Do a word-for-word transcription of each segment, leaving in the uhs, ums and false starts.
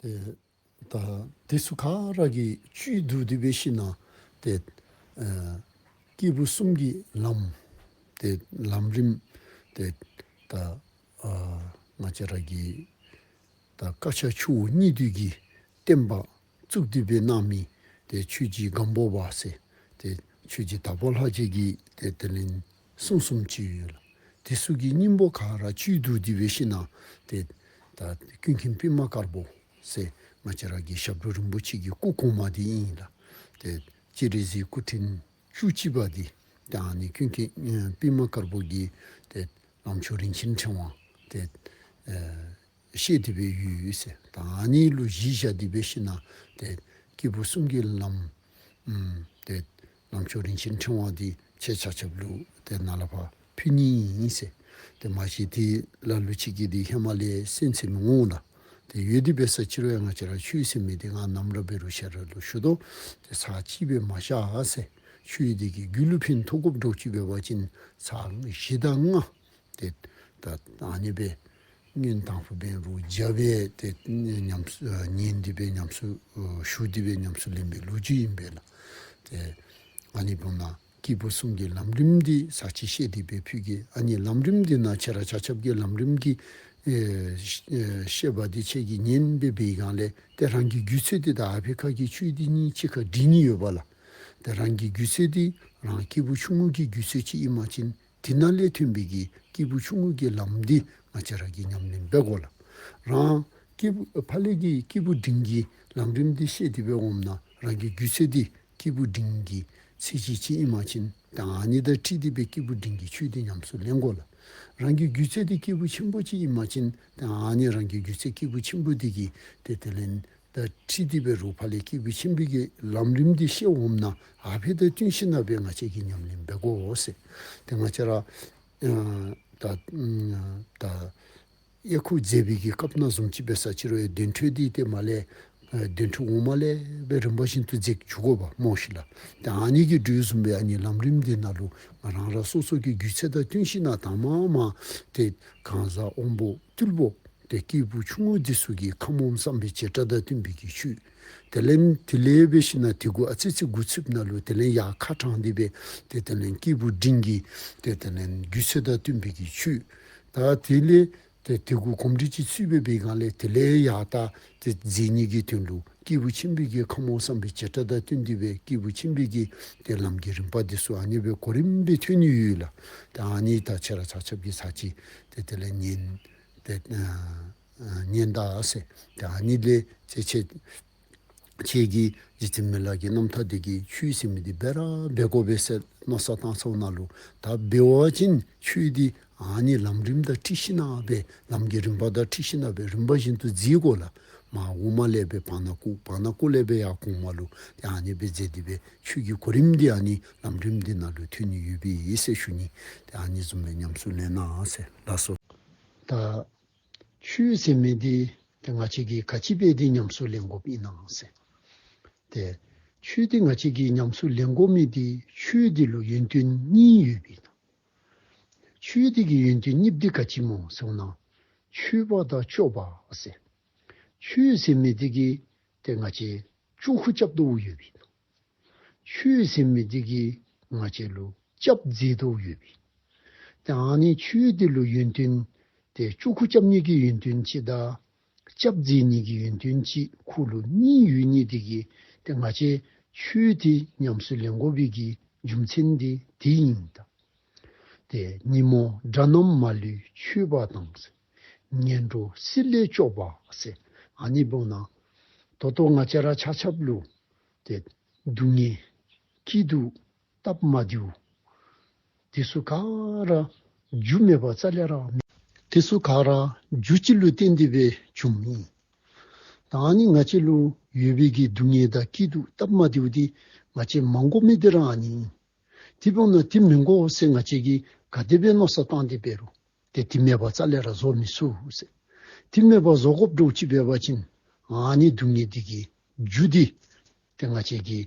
ད་དེ་ཚུ་ག་ར་གི་བཅུད་བསྡུ་སྟེ་འབད་ཞིན་ན་ཏེ་ཨ་སྐྱེས་བུ་གསུམ་གྱི་ལམ་ཏེ་ལམ་རིམ་ཏེ་ད་ཨ་ང་བཅས་ར་གི་ད་བཀའ་ཕྱག་ཆུ་བོ་གཉིས་འདུས་ཀྱི་བསྟན་པ་བཙུགས་ཏེ་འབད་གནང་མི་ཏེ་ཆོས་རྗེ་སྒམ་པོ་པ་ཟེར་ཏེ་ཆོས་རྗེ་དྭགས་པོ་ལྷ་རྗེ་གི་ཏེ་དེ་ལས་གསུང་གསུངམ་ཅིག་ཡོད་ལགས། དེ་ཚུ་གི་སྙིང་པོ་ག་ར་བཅུད་བསྡུ་སྟེ་འབད་ཞིན་ན་ཏེ་ད་ཀུན་མཁྱེན་པདྨ་དཀར་པོ་ཟེར་ང་བཅས་ར་གི་ཞབས་དྲུང་རིན་པོ་ཆེ་གི་སྐུ་གོང་མ་འདི་ཨིན་ལགས། ཏེ་སྤྱན་རས་གཟིགས་སྐུ་ཕྲེང་བཅུ་གཅིག་པ་འདི་ཏེ་ཨ་ནི་ཀུན་མཁྱེན་ཨ་པདྨ་དཀར་པོ་གི་ཏེ་ལམ་མཆོག་རིན་ཆེན་ཕྲེང་བ་ཏེ་ཨ་བཤད་དེ་སྦེ་ཡོད་ཟེར། ད་ཨ་ནི་ལུ་གཞི་བཞག་སྟེ་འབད་ཞིན་ན་ཏེ་སྐྱེས་བུ་གསུམ་གྱི་ལམ་ཨམ་ཏེ་ལམ་མཆོག་རིན་ཆེན་ཕྲེང་བ་འདི་ཁྱེད་ཆ་ཁྱབ་ལུ་ཏེ་ནཱ་ལས་ཕར་ཕུལ་ནི་ཨིན་ཟེར། ཏེ་མ་གཞི་འདི་ལ་ལུ་ཅིག་གིས་འདི་ཧེ་མ་ལས་གསན་ཚར་མི་འོང་ལགས། ཏེ་ཡོད་དེ་འབད་ས་ཅིག་རུང་ཡང་ང་བཅས་ར་ཆོས་ཟེར་མི་འདི་ང་ནམ་ར་འབད་རུང་ཞེ་དྲག་ལུ་ཞུ་དོ། ཏེ་ཚར་གཅིག་སྦེ་མ་བཞག་ཟེར། ཆོས་འདི་གིས་རྒྱུད་ལུ་ཕན་ཐོགས་དགོཔ་འདྲཝ་ཅིག་འབད་བ་ཅིན་ཚར་བཞི་དང་ལྔ་ཏེ་ད་ཨ་ནི་སྦེ་ཉིནམ་དང་པོ་འབད་རུང་བརྒྱ་སྦེ་ཏེ་ཉམས་སུ་ཉན་ཏེ་སྦེ་ཉམས་སུ་ཞུ་སྟེ་སྦེ་ཉམས་སུ་ལེན་པའི་ལོ་རྒྱུས་ཨིན་པས་ལགས། ཏེ་ཨ་ནི་འབདཝ་ད་སྐྱེས་བུ་གསུམ་གྱི་ལམ་རིམ་འདི་ཚར་གཅིག་བཤད་དེ་སྦེ་ཕུལ་གེ། ཨ་ནི་ལམ་རིམ་འདི་ནང་ཁྱེད་ར་ཆ་ཁྱབ་ཀྱིས་ལམ་རིམ་གྱི་ཨེ་ཨེ་བཤད་པ་འདི་ཁྱེད་ཀྱིས་ཉན་སྦེ་འབད་བའི་སྒང་ལས་ཏེ་རང་གི་རྒྱུད་ཚོད་འདི་དང་ཨ་ཕི་ཁ་གི་ཆོས་འདི་གཉིས་གཅིག་ཁར་སྒྲིག་ནི་ཡོདཔ་ལགས། ཏེ་རང་གི་རྒྱུད་ཚོད་འདི་རང་སྐྱེས་བུ་ཆུང་ངུ་གི་རྒྱུད་ཚོད་ཅིག་ཨིན་པ་ཅིན་དེ་ནང་ལས་ཐོན་པའི་གི་སྐྱེས་བུ་ཆུང་ངུ་གི་ལམ་འདི་ང་བཅས་ར་གིས་ཉམས་ལེན་འབད་དགོ་ལགས། རང་སྐྱེས་བུ་ཕར་ལས་ཀྱི་སྐྱེས་བུ་འབྲིང་གི་ལམ་རིམ་འདི་བཤད་དེ་སྦེ་འོངམ་ད་རང་གི་རྒྱུད་ཚོད་འདི་སྐྱེས་བུ་འབྲིང་གི་ཚད་གཞི་ཅིག་ཨིན་པ་ཅིན་ཏེ་ཨ་ནི་དང་འཁྲིལ་ཏེ་སྦེ་སྐྱེས་བུ་འབྲིང་གི་ཆོས་འདི་ཉམས་སུ་ལེན་དགོ་ལགས། རང་གི་རྒྱུད་ཚོད་འདི་སྐྱེས་བུ་ཆེན་པོ་ཅིག་ཨིན་པ་ཅིན་ཏེ་ཨ་ནི་རང་གི་རྒྱུད་ཚོད་སྐྱེས་བུ་ཆེན་པོ་འདི་གི་ཏེ་དེ་ལས་དང་འཁྲིལ་ཏེ་འབད་རུང་ཕར་ལས་སྐྱེས་བུ་ཆེན་པོའི་གི་ལམ་རིམ་འདི་བཤད་འོངམ་ད་ཨ་ཕི་དང་བསྟུན་ཞིན་ན་སྦེ་ང་བཅས་ཀྱིས་ཉམས་ལེན་འབད་དགོ་ཟེར། ཏེ་ང་བཅས་ར་ཨ་ད་ད་ཡ་ཁུ་མཛད་པའི་གི་སྐབས་ནང་བཟུམ་ཅིག་འབད་ས་ཅིག་རུང་ཡང་དོན་འགྲེལ་འདི་ཏེ་མར་ལས་ཨ་དོན་འགྲེལ་འོག་མ་ལས་སྦེ་རིམ་པ་བཞིན་དུ་མཛད་བཅུག་དགོཔ་སྨོ་ཤིག་ལགས། ཏེ་ཨ་ནི་གི་འགྲོས་བཟུམ་སྦེ་ཨ་ནི་ལམ་རིམ་འདི་ནང་ལུ་ང་རང་རང་སོ་སོ་གི་རྒྱུད་ཚོད་དང་བསྟུན་ཞིན་ན་དང་པ་མ་ཏེ་གང་ཟག་དབང་པོ་རྟུལ་པོ་ཏེ་སྐྱེས་བུ་ཆུང་ངུ་འདི་ཚུ་གི་ཁམས་དབང་བསམ་པའི་བྱེ་བྲག་དང་བསྟུན་པའི་གི་ཆོས། དེ་ལས་དེ་ལས་འབད་ཞིན་ན་དེ་གུ་ཨ་ཙི་ཙི་འགོ་ཚུགསཔ་ནང་ལུ་དེ་ལས་ཡར་ཁ་དྲངས་ཏེ་སྦེ་ཏེ་དེ་ལས་སྐྱེས་བུ་འབྲིང་གི་ཏེ་དེ་ལས་རྒྱུད་ཚོད་དང་བསྟུན་པའི་གི་ཆོས། ད་དེ་ལས་ཏེ་དེ་གུ་གོམས་འདྲིས་ཅིག་ཚུད་པའི་སྦེ་སྒང་ལས་དེ་ལས་ཡར་ད་ཏེ་མཛེས་ཉིད་ཀྱི་དོན་ལུ་སྐྱེས་བུ་ཆེན་པོའི་གི་ཁམས་དབང་བསམ་པའི་བྱེ་བྲག་དང་བསྟུན་ཏེ་སྦེ་སྐྱེས་བུ་ཆེན་པོའི་གི་ཏེ་ལམ་གྱི་རིམ་པ་འདི་ཚུ་ཨ་ནི་སྦེ་གོ་རིམ་སྦེ་ཐོན་ནི་ཡོད་ལགས། ཏེ་ཨ་ནི་ད་ཁྱེད་ར་ཆ་ཁྱབ་ཀྱིས་ཚར་གཅིག་ཏེ་དེ་ལས་ཉན་ཏེ་ཨ་ཨ་ཉན་ད་ཟེར། ཏེ་ཨ་ནི་ལས་ཁྱེད་ཁྱེད་ཁྱེད་ཀྱིས་རྗེ་བཙུན་མི་ལ་གི་རྣམ་ཐར་འདི་གི་ཆོས་ཟེར་མི་འདི་འབད་ར་འབད་དགོ་པས་ཟེར་མནོ་བསམ་བཏང་ཚརཝ་ནང་ལུ་ད་འབད་བ་ཅིན་ཆོས་འདི་ཨ་ནི་ལམ་རིམ་དང་འཁྲིལ་ཞིན་ན་སྦེ་ལམ་གྱི་རིམ་པ་དང་འཁྲིལ་ཞིན་ན་སྦེ་རིམ་པ་བཞིན་དུ་མཛད་དགོ་ལགས། མར་འོག་མ་ལས་སྦེ་བར་ན་བཀོད་བར་ན་བཀོད་ལས་སྦེ་ཡར་གོང་མ་ལུ་ཏེ་ཨ་ནི་སྦེ་མཛད་དེ་སྦེ་ཆོས་ཀྱི་གོ་རིམ་འདི་ཨ་ནི་ལམ་རིམ་འདི་ནང་ལུ་ཐོན་ནི་ཡོད་པས་ཟེར་ཞུ་ནི། ཏེ་ཨ་ནི་བཟུམ་སྦེ་ཉམས་སུ་ལེན་གནང་ཟེར་ལགས་སོ། ད་ཆོས་ཟེར་མི་འདི་ཏེ་ང་བཅས་ཀྱིས་ག་ཅི་འབད་དེ་ཉམས་སུ་ལེན་དགོཔ་ཨིན་ན་ཟེར། ཏེ་ཆོས་འདི་ང་བཅས་ཀྱིས་ཉམས་སུ་ལེན་དགོ་མི་འདི་ཆོས་འདི་ལུ་ཡོན་ཏན་གཉིས་ཡོད་པས་ན། ཆོས་འདི་གི་ཡོན་ཏན་གཉིས་འདི་ག་ཅི་སྨོ་ཟེར་ན་མཆོད་པ་དང་སྐྱོབ་པ་ཟེར། ཆོས་ཟེར་མི་འདི་གིས་ཏེ་ང་བཅས་ཆོས་ཁུར་རྐྱབ་དོ་ཡོད་པས་ན། ཆོས་ཟེར་མི་འདི་གིས་ང་བཅས་ལུ་སྐྱབས་མཛད་དོ་ཡོད་པས། ཏེ་ཨ་ནི་ཆོས་འདི་ལུ་ཡོན་ཏན་ཏེ་ཆོས་ཁུར་རྐྱབ་ནི་གི་ཡོན་ཏན་ཅིག་དང་སྐྱབས་མཛད་ནི་གི་ཡོན་ཏན་ཅིག་ཁོ་ལུ་གཉིས་ཡོད་ནི་འདི་གིས་ཏེ་ང་བཅས་ཆོས་འདི་ཉམས་སུ་ལེན་དགོ་པའི་གི་རྒྱུ་མཚན་འདི་དེ་ཨིན་ད། ཏེ་ཉོན་མོངས་དགྲ་རྣམས་མ་ལུས་མཆོད་པ་དང་། ངན་འགྲོ་སྲིད་ལས་སྐྱོབ་པ་ཟེར། ཨ་ནི་འབདཝ་ད་ད་ལྟོ་ང་བཅས་ར་ཆ་ཁྱབ་ལུ་ཏེ་སྡུག་བསྔལ་སྐྱིད་སྡུག་སྟབས་མ་བདེཝ་དེ་ཚུ་ག་ར་རྒྱུ་མེད་པ་རྩ་ལས་ར་མེད། དེ་ཚུ་ག་ར་རྒྱུ་ཅིག་ལུ་བརྟེན་ཏེ་སྦེ་བྱུངམ་ཨིན། ད་ཨ་ནི་ང་བཅས་ལུ་ཡོད་པའི་གི་སྡུག་བསྔལ་དང་སྐྱིད་སྡུག་སྟབས་མ་བདེཝ་འདི་ང་བཅས་མ་དགོ་མི་འདི་ར་ཨ་ནི་ཨིན། དེ་འབདཝ་ད་དེ་མི་དགོ་ཟེར་ང་བཅས་ཀྱིས་ག་དེ་སྦེ་མནོ་བསམ་བཏང་སྟེ་འབད་རུང་ཏེ་དེ་མེད་པ་རྩ་ལས་ར་བཟོ་མི་ཚུགས་ཟེར། དེ་མེད་པ་བཟོ་དགོཔ་འདྲཝ་ཅིག་འབད་བ་ཅིན་ཨ་ནི་སྡུག་བསྔལ་འདི་གི་རྒྱུ་འདི་ཏེ་ང་བཅས་ཀྱིས་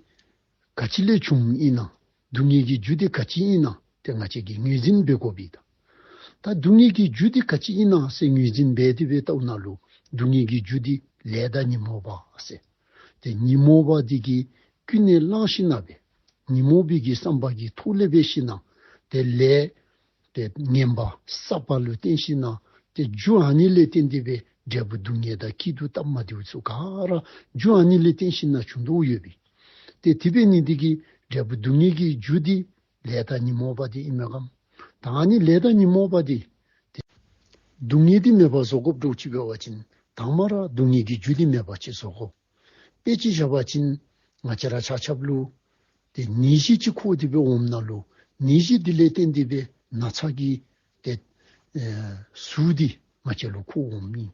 ག་ཅི་ལས་བྱུངམ་ཨིན་ན། སྡུག་བསྔལ་གྱི་རྒྱུ་འདི་ག་ཅི་ཨིན་ན་ཏེ་ང་བཅས་ཀྱིས་ངོས་འཛིན་འབད་དགོ་པས་ད། ད་སྡུག་བསྔལ་གྱི་རྒྱུ་འདི་ག་ཅི་ཨིན་ན་ཟེར་ངོས་འཛིན་འབད་དེ་སྦེ་བལྟཝ་ད་ལུ་སྡུག་བསྔལ་གྱི་རྒྱུ་འདི་ ལས་དང་ཉོན་མོངས་པ་ཟེར། ཏེ་ཉོན་མོངས་པ་འདི་གིས་ཀུན་ནས་བསླངས་ཞིནམ་ལས་སྦེ་ཉོན་མོངས་པའི་གི་བསམ་པ་གི་ཐོག་ལས་འབད་ཞིནམ་ལས་ཏེ་ལས་ཏེ་ངན་པ་བསགས་པ་ལུ་བརྟེན་ཞིནམ་ལས་ཏེ་རྒྱུ་ཨ་ནི་ལས་བརྟེན་ཏེ་སྦེ་འབྲས་བུ་སྡུག་བསྔལ་དང་སྐྱིད་སྡུག་སྟབས་མ་བདེཝ་ཚུ་ག་ར་རྒྱུ་ཨ་ནི་ལས་བརྟེན་ཞིནམ་ལས་བྱུང་དོ་ཡོདཔ་ཨིན། ཏེ་དེ་འབད་ནི་འདི་གིས་འབྲས་བུ་སྡུག་བསྔལ་གྱི་རྒྱུ་འདི་ལས་དང་ཉོན་མོངས་པ་འདི་ཨིན་མས་ག། ད་ཨ་ནི་ལས་དང་ཉོན་མོངས་པ་འདི་ཏེ་སྡུག་བསྔལ་འདི་མེདཔ་བཟོ་དགོཔ་འདྲཝ་ཅིག་འབད་བ་ཅིན་དང་པ་ར་སྡུག་བསྔལ་གྱི་རྒྱུ་འདི་མེདཔ་ཅིག་བཟོ་དགོ། དཔེ་ཅིག་བཞག་པ་ཅིན་ང་བཅས་ར་ཆ་ཁྱབ་ལུ་ཏེ་ནད་གཞི་ཅིག་ཁོ་སྟེ་སྦེ་འོངམ་ད་ལུ་ནད་གཞི་འདི་ལས་བརྟེན་ཏེ་སྦེ་ན་ཚ་གི་ཏེ་ཨེ་ཟུག་འདི་ང་བཅས་ལུ་ཁོ་འོངམ་ཨིན།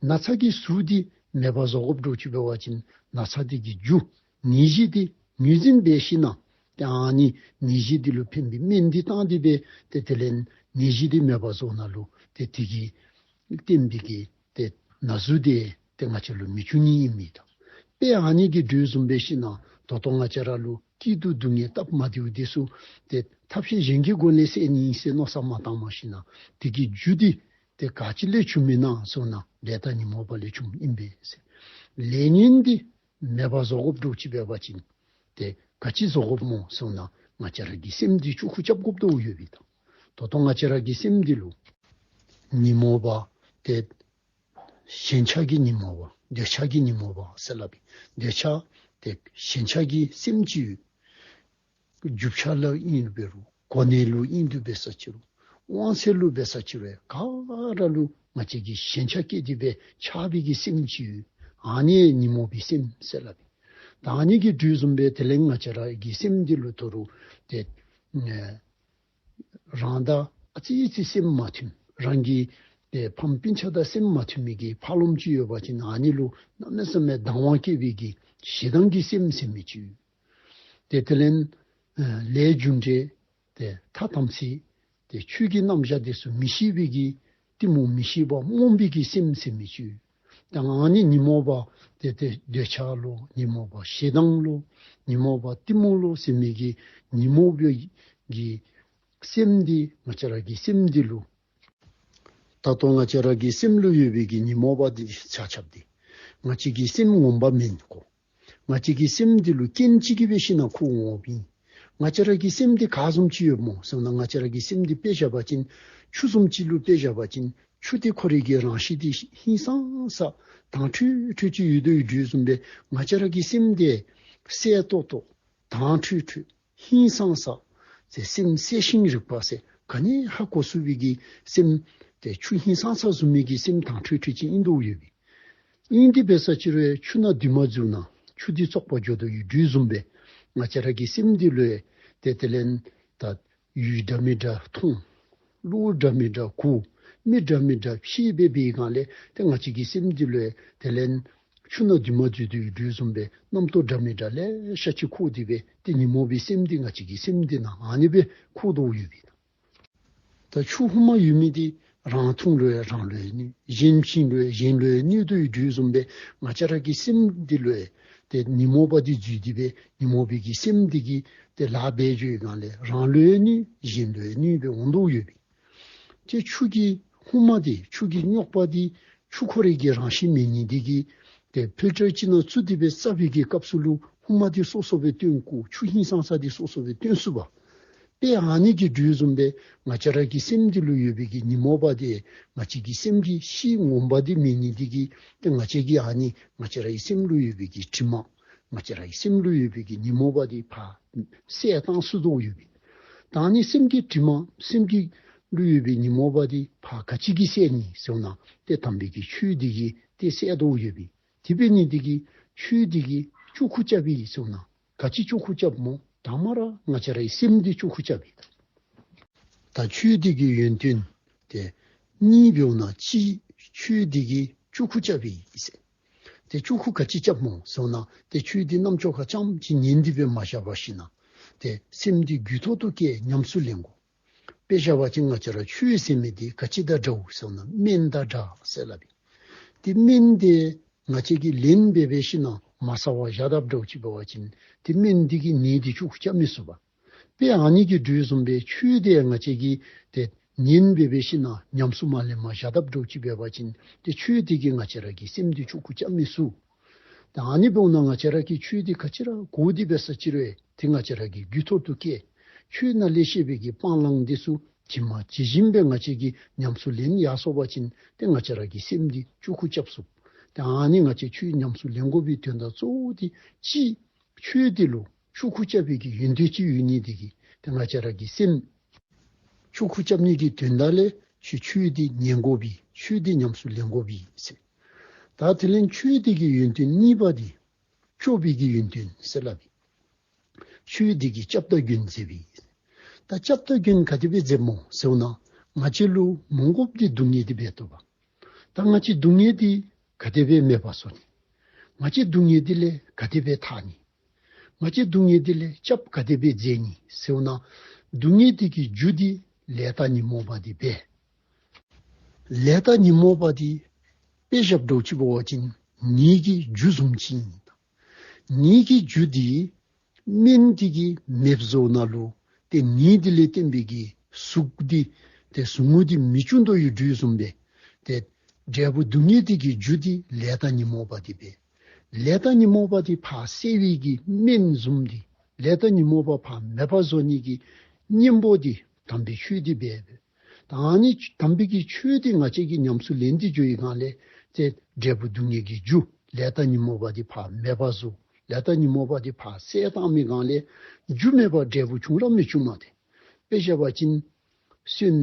ན་ཚ་གི་ཟུག་འདི་མེདཔ་བཟོ་དགོཔ་འདྲཝ་ཅིག་འབད་བ་ཅིན་ན་ཚ་འདི་གི་རྒྱུ་ནད་གཞི་འདི་ངོས་འཛིན་འབད་ཞིནམ་ལས་ཏེ་ཨ་ནི་ནད་གཞི་འདི་ལུ་ཕན་པའི་སྨན་འདི་བཏང་སྟེ་སྦེ་ཏེ་དེ་ལས་ནད་གཞི་འདི་མེདཔ་བཟོ་ནི་ལུ་ཏེ་དེ་གིས་བརྟེན་པའི་གི་ཏེ་ན་ཟུག་འདི་ཏེ་ང་བཅས་ལུ་མི་འབྱུང་ནི་ཨིན་མས་ད། དཔེ་ཨ་ནི་གི་འགྲོས་བཟུམ་འབད་ཞིནམ་ལས་ད་ལྟོ་ང་བཅས་ར་ལུ་སྐྱིད་སྡུག་སྡུག་བསྔལ་སྟབས་མ་བདེཝ་འདི་ཚུ་ཏེ་ཐབས་ཤེས་གཞན་གྱི་སྒོ་ལས་སེལ་ནི་ཨིན་ཟེར་མནོ་བསམ་མ་བཏང་བ་ཞིནམ་ལས་དེ་གི་རྒྱུ་འདི་ཏེ་ག་ཅི་ལས་བྱུངམ་ཨིན་ན་ཟེར་ན་ལས་དང་ཉོན་མོངས་པ་ལས་བྱུངམ་ཨིན་པས་ཟེར། ལས་ཉོན་འདི་མེདཔ་བཟོ་དགོཔ་འདྲཝ་ཅིག་འབད་བ་ཅིན་ཏེ་ག་ཅི་བཟོ་དགོཔ་སྨོ་ཟེར་ན་ང་བཅས་ར་གི་སེམས་འདི་བཅུ་ཁུག་རྐྱབ་དགོཔ་འདྲཝ་ཡོདཔ་ཨིན་ད། ད་ལྟོ་ང་བཅས་ར་གི་སེམས་འདི་ལུ་ཉོན་མོངས་པ་ཏེ་ཞེན་ཆགས་ཀྱི་ཉོན་མོངས་པ་འདོད་ཆགས་ཀྱི་ཉོན་མོངས་པ་ཟེར་སླབ་ཨིན། འདོད་ཆགས་ཏེ་ཞེན་ཆགས་ཀྱི་སེམས་ཅིག་ཡོད། རྒྱུ་ཆ་ལུ་ཨིན་རུང་འབད་རུང་གོ་གནས་ལུ་ཨིན་རུང་འབད་ས་ཅིག་རུང་དབང་ཚད་ལུ་འབད་ས་ཅིག་རུང་ག་ར་ལུ་ང་བཅས་ཀྱིས་ཞེན་ཆགས་སྐྱེས་ཏེ་སྦེ་ཆགས་པའི་གི་སེམས་ཅིག་ཡོད། ཨ་ནི་ཉོན་མོངས་པའི་སེམས་ཟེར་སླབ་ཨིན། ད་ཨ་ནི་གི་འགྲོས་བཟུམ་སྦེ་དེ་ལས་ང་བཅས་ར་གི་སེམས་འདི་ལུ་ད་རུང་ཏེ་ཨེ་རང་དང་ཨ་ཙི་ཙི་སེམས་མ་མཐུན་རང་གི་ཏེ་ཕམ་སྤུན་ཆ་དང་སེམས་མ་མཐུན་མི་གི་ཕར་ལོགམ་ཅིག་ཡོད་པ་ཅིན་ཨ་ནི་ལུ་གནམ་མེད་ས་མེད་སྡང་བ་སྐྱེ་བའི་གི་ཞེ་སྡང་གི་སེམས་ཟེར་མི་ཅིག་ཡོད། ཏེ་དེ་ལས་ཨེ་ལས་རྒྱུ་འབྲས་ཏེ་ཐ་དམ་ཚིག་ཏེ་ཆོས་ཀྱི་རྣམ་གཞག་འདི་ཚུ་མི་ཤེས་པའི་གི་གཏི་མུག་མི་ཤེས་པ་རྨོངས་པའི་གི་སེམས་ཟེར་མི་ཅིག་ཡོད། ད་ཨ་ནི་ཉོན་མོངས་པ་ཏེ་ཏེ་འདོད་ཆགས་ལོ་ཉོན་མོངས་པ་ཞེ་སྡང་ལོ་ཉོན་མོངས་པ་གཏི་མུག་ལོ་ཟེར་མི་གི་ཉོན་མོངས་པའི་གི་སེམས་འདི་ང་བཅས་ར་གི་སེམས་འདི་ལུ་ད་ལྟོ་ང་བཅས་ར་གི་སེམས་ལུ་ཡོད་པའི་གི་ཉོན་མོངས་པ་འདི་ཆ་ཁྱབ་འདི་ང་བཅས་ཀྱི་སེམས་ངོ་མ་མེན་གོ། ང་བཅས་ཀྱི་སེམས་འདི་ལུ་རྐྱེན་ཅིག་གིས་འབད་ཞིན་ན་ཁོ་འོང་འོངམ་ཨིན། ང་བཅས་ར་གི་སེམས་འདི་ག་བཟུམ་ཅིག་ཡོདཔ་སྨོ་ཟེར་ན་ང་བཅས་ར་གི་སེམས་འདི་དཔེ་བཞག་པ་ཅིན་ཆུ་བཟུམ་ཅིག་ལུ་དཔེ་བཞག་པ་ཅིན་ཆུ་འདི་ཁོ་རའི་གི་རང་བཞིན་འདི་ཧིང་སངས་ས་དྭངས་འཕྲོས་འཕྲོས་ཅིག་ཡོད་དོ་ཡོད་དོ་བཟུམ་སྦེ་ང་བཅས་ར་གི་སེམས་འདི་གསལ་ཏོག་ཏོ་དྭངས་འཕྲོས་འཕྲོས་ཧིང་སངས་ས་ཟེར་སེམས་གསལ་ཤིང་རིག་པ་ཟེར་ག་ནི་ཧ་གོ་ཚུགས་པའི་གི་སེམས་ཏེ་ཆུ་ཧིང་སངས་ས་བཟུམ་མའི་གི་སེམས་དྭངས་འཕྲོས་འཕྲོས་ཅིག་ཨིན་དོ་ཡོདཔ་ཨིན། ཨིན་ཏེ་འབད་ས་ཅིག་རུང་ཆུ་ནང་རྡུལ་མ་འཛུལ་ན་ཆུ་འདི་བཙོག་པ་འགྱོ་དོ་ཡོད་དོ་བཟུམ་སྦེ་ང་བཅས་ར་གི་སེམས་འདི་ལུ་ཏེ་དེ་ལས་ད་ཡུལ་འདྲ་མི་འདྲ་མཐོང་། བློ་འདྲ་མི་འདྲ་གོ། མི་འདྲ་མི་འདྲ་ཤེས་སྦེ་འབད་བའི་སྒང་ལས་ཏེ་ང་བཅས་ཀྱི་སེམས་འདི་ལུ་དེ་ལས་ཆུ་ནང་རྡུལ་མ་འཛུལ་དོ་ཡོད་དོ་བཟུམ་སྦེ་རྣམ་རྟོག་འདྲ་མི་འདྲ་ལེ་ཤ་ཅིག་འཁོར་ཏེ་སྦེ་ཏེ་ཉོན་མོངས་པའི་སེམས་འདི་ང་བཅས་ཀྱི་སེམས་འདི་ནང་ཨ་ནི་སྦེ་འཁོར་དོ་ཡོདཔ་ཨིན། ད་ཆུ་ཧུ་མ་ཡོད་མི་འདི་རང་འཐུང་རུང་རང་ལུ་ཡང་གནོད། གཞན་བྱིན་རུང་གཞན་ལུ་ཡང་གནོད་དོ་ཡོད་དོ་བཟུམ་སྦེ་ང་བཅས་ར་གི་སེམས་འདི་ལུ་ཡང་ཏེ་ཉོན་མོངས་པ་འདི་འཛུལ་ཏེ་སྦེ་ཉོན་མོངས་པའི་གི་སེམས་འདི་གིས་ཏེ་ལཱ་འབད་འགྱོ་བའི་སྒང་ལས་རང་ལུ་ཡང་གནོད་གཞན་ལུ་ཡང་གནོད་སྦེ་འོང་དོ་ཡོདཔ་ཨིན། ཏེ་ཆུ་གི་ཧུ་མ་འདི་ཆུ་གི་རྙོག་པ་འདི་ཆུ་ཁོ་རའི་གི་རང་བཞིན་མེད་ནི་འདི་གིས་ཏེ་ཕོ་བྲང་ཅིག་ནང་བཙུགས་ཏེ་སྦེ་བཙག་པའི་གི་སྐབས་སུ་ལུ་ཧུ་མ་འདི་སོ་སོ་སྦེ་སྟོན་དགོ། ཆུ་ཧིང་སངས་ས་འདི་སོ་སོ་སྦེ་སྟོན་ཚུགས་པས། དཔེ་ཨ་ནི་གི་འགྲོས་བཟུམ་སྦེ་ང་བཅས་ར་གི་སེམས་འདི་ལུ་ཡོད་པའི་གི་ཉོན་མོངས་པ་འདི་ང་བཅས་ཀྱི་སེམས་ཀྱི་གཤིས་ངོ་མ་འདི་མེད་ནི་འདི་གིས་ཏེ་ང་བཅས་ཀྱིས་ཨ་ནི་ང་བཅས་ར་གི་སེམས་ལུ་ཡོད་པའི་གི་དྲི་མ་ང་བཅས་ར་གི་སེམས་ལུ་ཡོད་པའི་གི་ཉོན་མོངས་པ་འདི་ཕར་བསལ་བཏང་ཚུགས་དོ་ཡོདཔ་ཨིན། ད་ཨ་ནི་སེམས་ཀྱི་དྲི་མ་སེམས་ཀྱི་ལུ་ཡོད་པའི་ཉོན་མོངས་པ་འདི་ཕར་ག་ཅི་གིས་བསལ་ནི་ཟེར་ན་ཏེ་དམ་པའི་གི་ཆོས་འདི་གིས་ཏེ་བསལ་དོ་ཡོདཔ་ཨིན། དེ་འབད་ནི་འདི་གིས་ཆོས་འདི་གིས་བཅུ་ཁུག་རྐྱབ་ཨིན་ཟེར་ན་ག་ཅི་བཅུ་ཁུག་རྐྱབ་སྨོ། དང་པ་ར་ང་བཅས་རའི་སེམས་འདི་བཅུ་ཁུག་རྐྱབ་ཨིན། ད་ཆོས་འདི་གི་ཡོན་ཏན་ཏེ་གཉིས་འབདཝ་ན་གཅིག་ཆོས་འདི་གིས་བཅུ་ཁུག་རྐྱབ་ཨིན་ཟེར། ཏེ་བཅུ་ཁུག་ག་ཅི་རྐྱབ་སྨོ་ཟེར་ན་ཏེ་ཆོས་འདི་རྣམ་ཅོ་ཁར་རྐྱངམ་ཅིག་ཉན་ཏེ་སྦེ་མ་བཞག་པར་ཞིན་ན་ཏེ་སེམས་འདི་རྒྱུད་ཐོག་ཏུ་བསྐྱེད་ཉམས་སུ་ལེན་དགོ། དཔེ་བཞག་པ་ཅིན་ང་བཅས་ར་ཆོས་ཟེར་མི་འདི་ག་ཅི་དང་འདྲཝ་ཟེར་ན་སྨན་དང་འདྲ་ཟེར་སླབ་ཨིན། ཏེ་སྨན་འདི་ང་བཅས་ཀྱིས་ལེན་འབད་འབད་ཞིན་ན་མ་ཟ་བར་བཞག་དཔ་འདྲཝ་ཅིག་འབད་བ་ཅིན་ཏེ་སྨན་འདི་གིས་ནད་འདི་བཅུ་ཁུག་རྐྱབ་མི་ཚུགས་པས། དཔེ་ཨ་ནི་གི་འགྲོས་བཟུམ་སྦེ་ཆོས་འདི་ང་བཅས་ཀྱིས་ཏེ་ ཉན་འབད་འབད་ཞིནམ་ན་ཉམས་སུ་མ་ལེན་པར་བཞག་དཔ་འདྲཝ་ཅིག་འབད་བ་ཅིན་ཏེ་ཆོས་འདི་གིས་ང་བཅས་ར་གི་སེམས་འདི་འཁྱུག་ཁུག་རྐྱབ་མི་ཚུགས། ད་ཨ་ནི་འབདཝ་ད་ང་བཅས་ར་གིས་ཆོས་འདི་ག་ཅི་ར་གོ་སྟེ་འབད་ས་ཅིག་རུང་ཏེ་ང་བཅས་ར་གི་རྒྱུད་ཐོག་ཏུ་སྐྱེས། ཆོས་ནང་ལས་བཤད་པའི་གི་སྤང་བླང་འདི་ཚུ་ཇི་མ་ཇི་བཞིན་སྦེ་ང་བཅས་ཀྱིས་ཉམས་སུ་ལེན་ཡར་སོང་པ་ཅིན་ཏེ་ང་བཅས་ར་གི་སེམས་འདི་འཁྱུག་ཁུག་རྐྱབ་ཚུགས། ད་ཨ་ནི་ང་བཅས་ཆོས་ཉམས་སུ་ལེན་དགོ་པའི་དོན་དག་གཙོ་བོ་འདི་ཅིག་ཆོས་འདི་ལུ་འཁྱུག་ཁུག་རྐྱབ་པའི་གི་ཡོན་ཏན་ཅིག་ཡོད་ནི་འདི་གིས་ཏེ་ང་བཅས་ར་གི་སེམས་འཁྱུག་ཁུག་རྐྱབ་ནི་གི་དོན་དག་ལས་ཆོས་ཆོས་འདི་ཉན་དགོ་པས། ཆོས་འདི་ཉམས་སུ་ལེན་དགོ་པས་ཟེར། ད་དེ་ལས་ཆོས་འདི་གི་ཡོན་ཏན་གཉིས་པ་འདི་སྐྱོབ་པའི་གི་ཡོན་ཏན་ཟེར་སླབ་ཨིན། ཆོས་འདི་གིས་སྐྱབས་དང་མགོན་མཛད་པས། ད་སྐྱབས་དང་མགོན་ག་དེ་སྦེ་མཛདཔ་སྨོ་ཟེར་བ་ཅིན་ང་བཅས་ལུ་མ་དགོཔ་འདི་སྡུག་བསྔལ་འདི་འབད་དོ་བ། ད་ང་བཅས་སྡུག་བསྔལ་འདི་ག་དེ་སྦེ་མེད་པར་བཟོ་ནི། ང་བཅས་སྡུག་བསྔལ་འདི་ལས་ག་དེ་སྦེ་ཐར་ནི། ང་བཅས་སྡུག་བསྔལ་འདི་ལས་སྐྱབས་ག་དེ་སྦེ་མཛད་ནི་ཟེར་བ་ཅིན་སྡུག་བསྔལ་འདི་གི་རྒྱུ་འདི་ལས་དང་ཉོན་མོངས་པ་འདི་འབད། ལས་དང་ཉོན་མོངས་པ་འདི་དཔེ་བཞག་འདྲཝ་ཅིག་འབད་བ་ཅིན་ནས་ཀྱི་རྒྱུ་བཟུམ་ཅིག་ཨིན། ནས་ཀྱི་རྒྱུ་འདི་སྨན་འདི་གིས་མེདཔ་བཟོཝ་ད་ལུ་ཏེ་ནས་འདི་ལས་བརྟེན་པའི་གི་ཟུག་འདི་ཏེ་ཟུག་རྔུ་འདི་མི་འབྱུང་དོ་ཡོད་དོ་བཟུམ་སྦེ་ཏེ་འབྲས་བུ་སྡུག་བསྔལ་འདི་གི་རྒྱུ་འདི་ལས་དང་ཉོན་མོངས་པ་འདི་འབད། ལས་དང་ཉོན་མོངས་པ་འདི་ཕར་སེལ་བའི་གི་སྨན་བཟུམ་འདི་ལས་དང་ཉོན་མོངས་པ་ཕར་མེདཔ་བཟོ་ནི་གི་གཉེན་པོ་འདི་དམ་པའི་ཆོས་འདི་འབད། ད་ཨ་ནི་དམ་པའི་གི་ཆོས་འདི་ང་བཅས་ཀྱིས་ཉམས་སུ་ལེན་ཏེ་འགྱོ་བའི་སྒང་ལས་ཏེ་འབྲས་བུ་སྡུག་བསྔལ་གྱི་རྒྱུ་ལས་དང་ཉོན་མོངས་པ་འདི་ཕར་མེདཔ་བཟོ། ལས་དང་ཉོན་མོངས་པ་འདི་ཕར་སེལ་བཏང་མི་སྒང་ལས་རྒྱུ་མེད་པར་འབྲས་བུ་བྱུང་ར་མི་བྱུང་མས་ཏེ། དཔེ་བཞག་པ་ཅིན་སོན་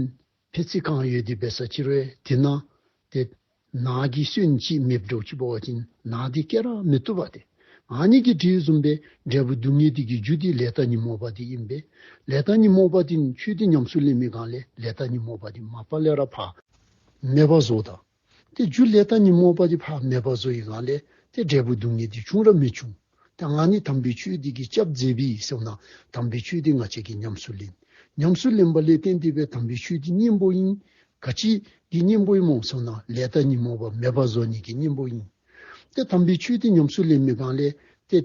ཕད་ཙི་གང་ཡོད་དེ་འབད་ས་ཅིག་རུང་དེ་ནང་ཏེ་ནས་ཀྱི་སོན་ཅིག་མེདཔ་འདྲཝ་ཅིག་འབད་བ་ཅིན་ནས་འདི་སྐྱེ་ར་མི་བཏུབ་པས་ཏེ། ཨ་ནི་གི་དོ་བཟུམ་སྦེ་འབྲས་བུ་སྡུག་བསྔལ་འདི་གི་རྒྱུ་འདི་ལས་དང་ཉོན་མོངས་པ་འདི་ཨིན་པས། ལས་དང་ཉོན་མོངས་པ་འདི་ཆོས་འདི་ཉམས་སུ་ལེན་མི་སྒང་ལས་ལས་དང་ཉོན་མོངས་པ་འདི་མ་པ་ལས་ར་ཕར་མེདཔ་བཟོ་ད། ཏེ་རྒྱུ་ལས་དང་ཉོན་མོངས་པ་འདི་ཕར་མེདཔ་བཟོ་བའི་སྒང་ལས་ཏེ་འབྲས་བུ་སྡུག་བསྔལ་འདི་བྱུང་ར་མི་བྱུང་། ཏེ་ཨ་ནི་དམ་པའི་ཆོས་འདི་གིས་སྐྱབས་མཛད་པས་ཟེར་བ་ཅིན་དམ་པའི་ཆོས་འདི་ང་བཅས་ཀྱིས་ཉམས་སུ་ལེན། ཉམས་སུ་ལེན་པ་ལས་བརྟེན་ཏེ་སྦེ་དམ་པའི་ཆོས་འདི་གཉེན་པོ་ཨིན། ག་ཅི་གི་གཉེན་པོ་ཨིན་སྨོ་ཟེར་བ་ཅིན་ལས་དང་ཉོན་མོངས་པ་མེདཔ་བཟོ་ནི་གི་གཉེན་པོ་ཨིན། ཏེ་དམ་པའི་ཆོས་འདི་ཉམས་སུ་ལེན་མི་སྒང་ལས་ཏེ་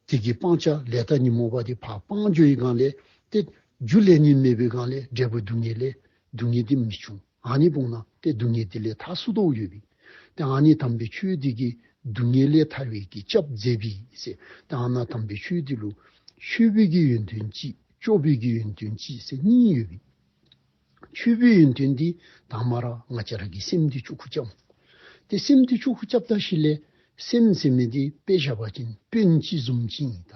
དེ་གི་སྤང་བྱ་ལས་དང་ཉོན་མོངས་པ་འདི་ཕར་སྤང་འགྱོ་བའི་སྒང་ལས་ཏེ་རྒྱུ་ལས་ཉོན་མེད་པའི་སྒང་ལས་འབྲས་བུ་སྡུག་བསྔལ་ལས་སྡུག་བསྔལ་འདི་མི་འབྱུང་། ཨ་ནི་འབདཝ་ད་ཏེ་སྡུག་བསྔལ་འདི་ལས་ཐར་ཚུགས་དོ་ཡོད་པས། ཏེ་ཨ་ནི་དམ་པའི་ཆོས་འདི་གིས་སྡུག་བསྔལ་ལས་ཐར་བའི་གི་སྐྱབས་མཛད་པས་ཟེར། ཏེ་ཨ་ནི་དམ་པའི་ཆོས་འདི་ལུ་མཆོད་པའི་གི་ཡོན་ཏན་གཅིག་སྐྱོབ་པའི་གི་ཡོན་ཏན་གཅིག་ཟེར་གཉིས་ཡོད་པས། མཆོད་པའི་ཡོན་ཏན་འདི་དང་པ་ར་ང་བཅས་ར་གི་སེམས་འདི་འཁྱུག་ཁུག་རྐྱབ། ཏེ་སེམས་འདི་འཁྱུག་ཁུག་རྐྱབ་ད་ཞིནམ་ལས་སེམས་ཟེར་མི་འདི་དཔེ་བཞག་པ་ཅིན་དཔོན་ཅིག་བཟུམ་ཅིག་ཨིན་ད།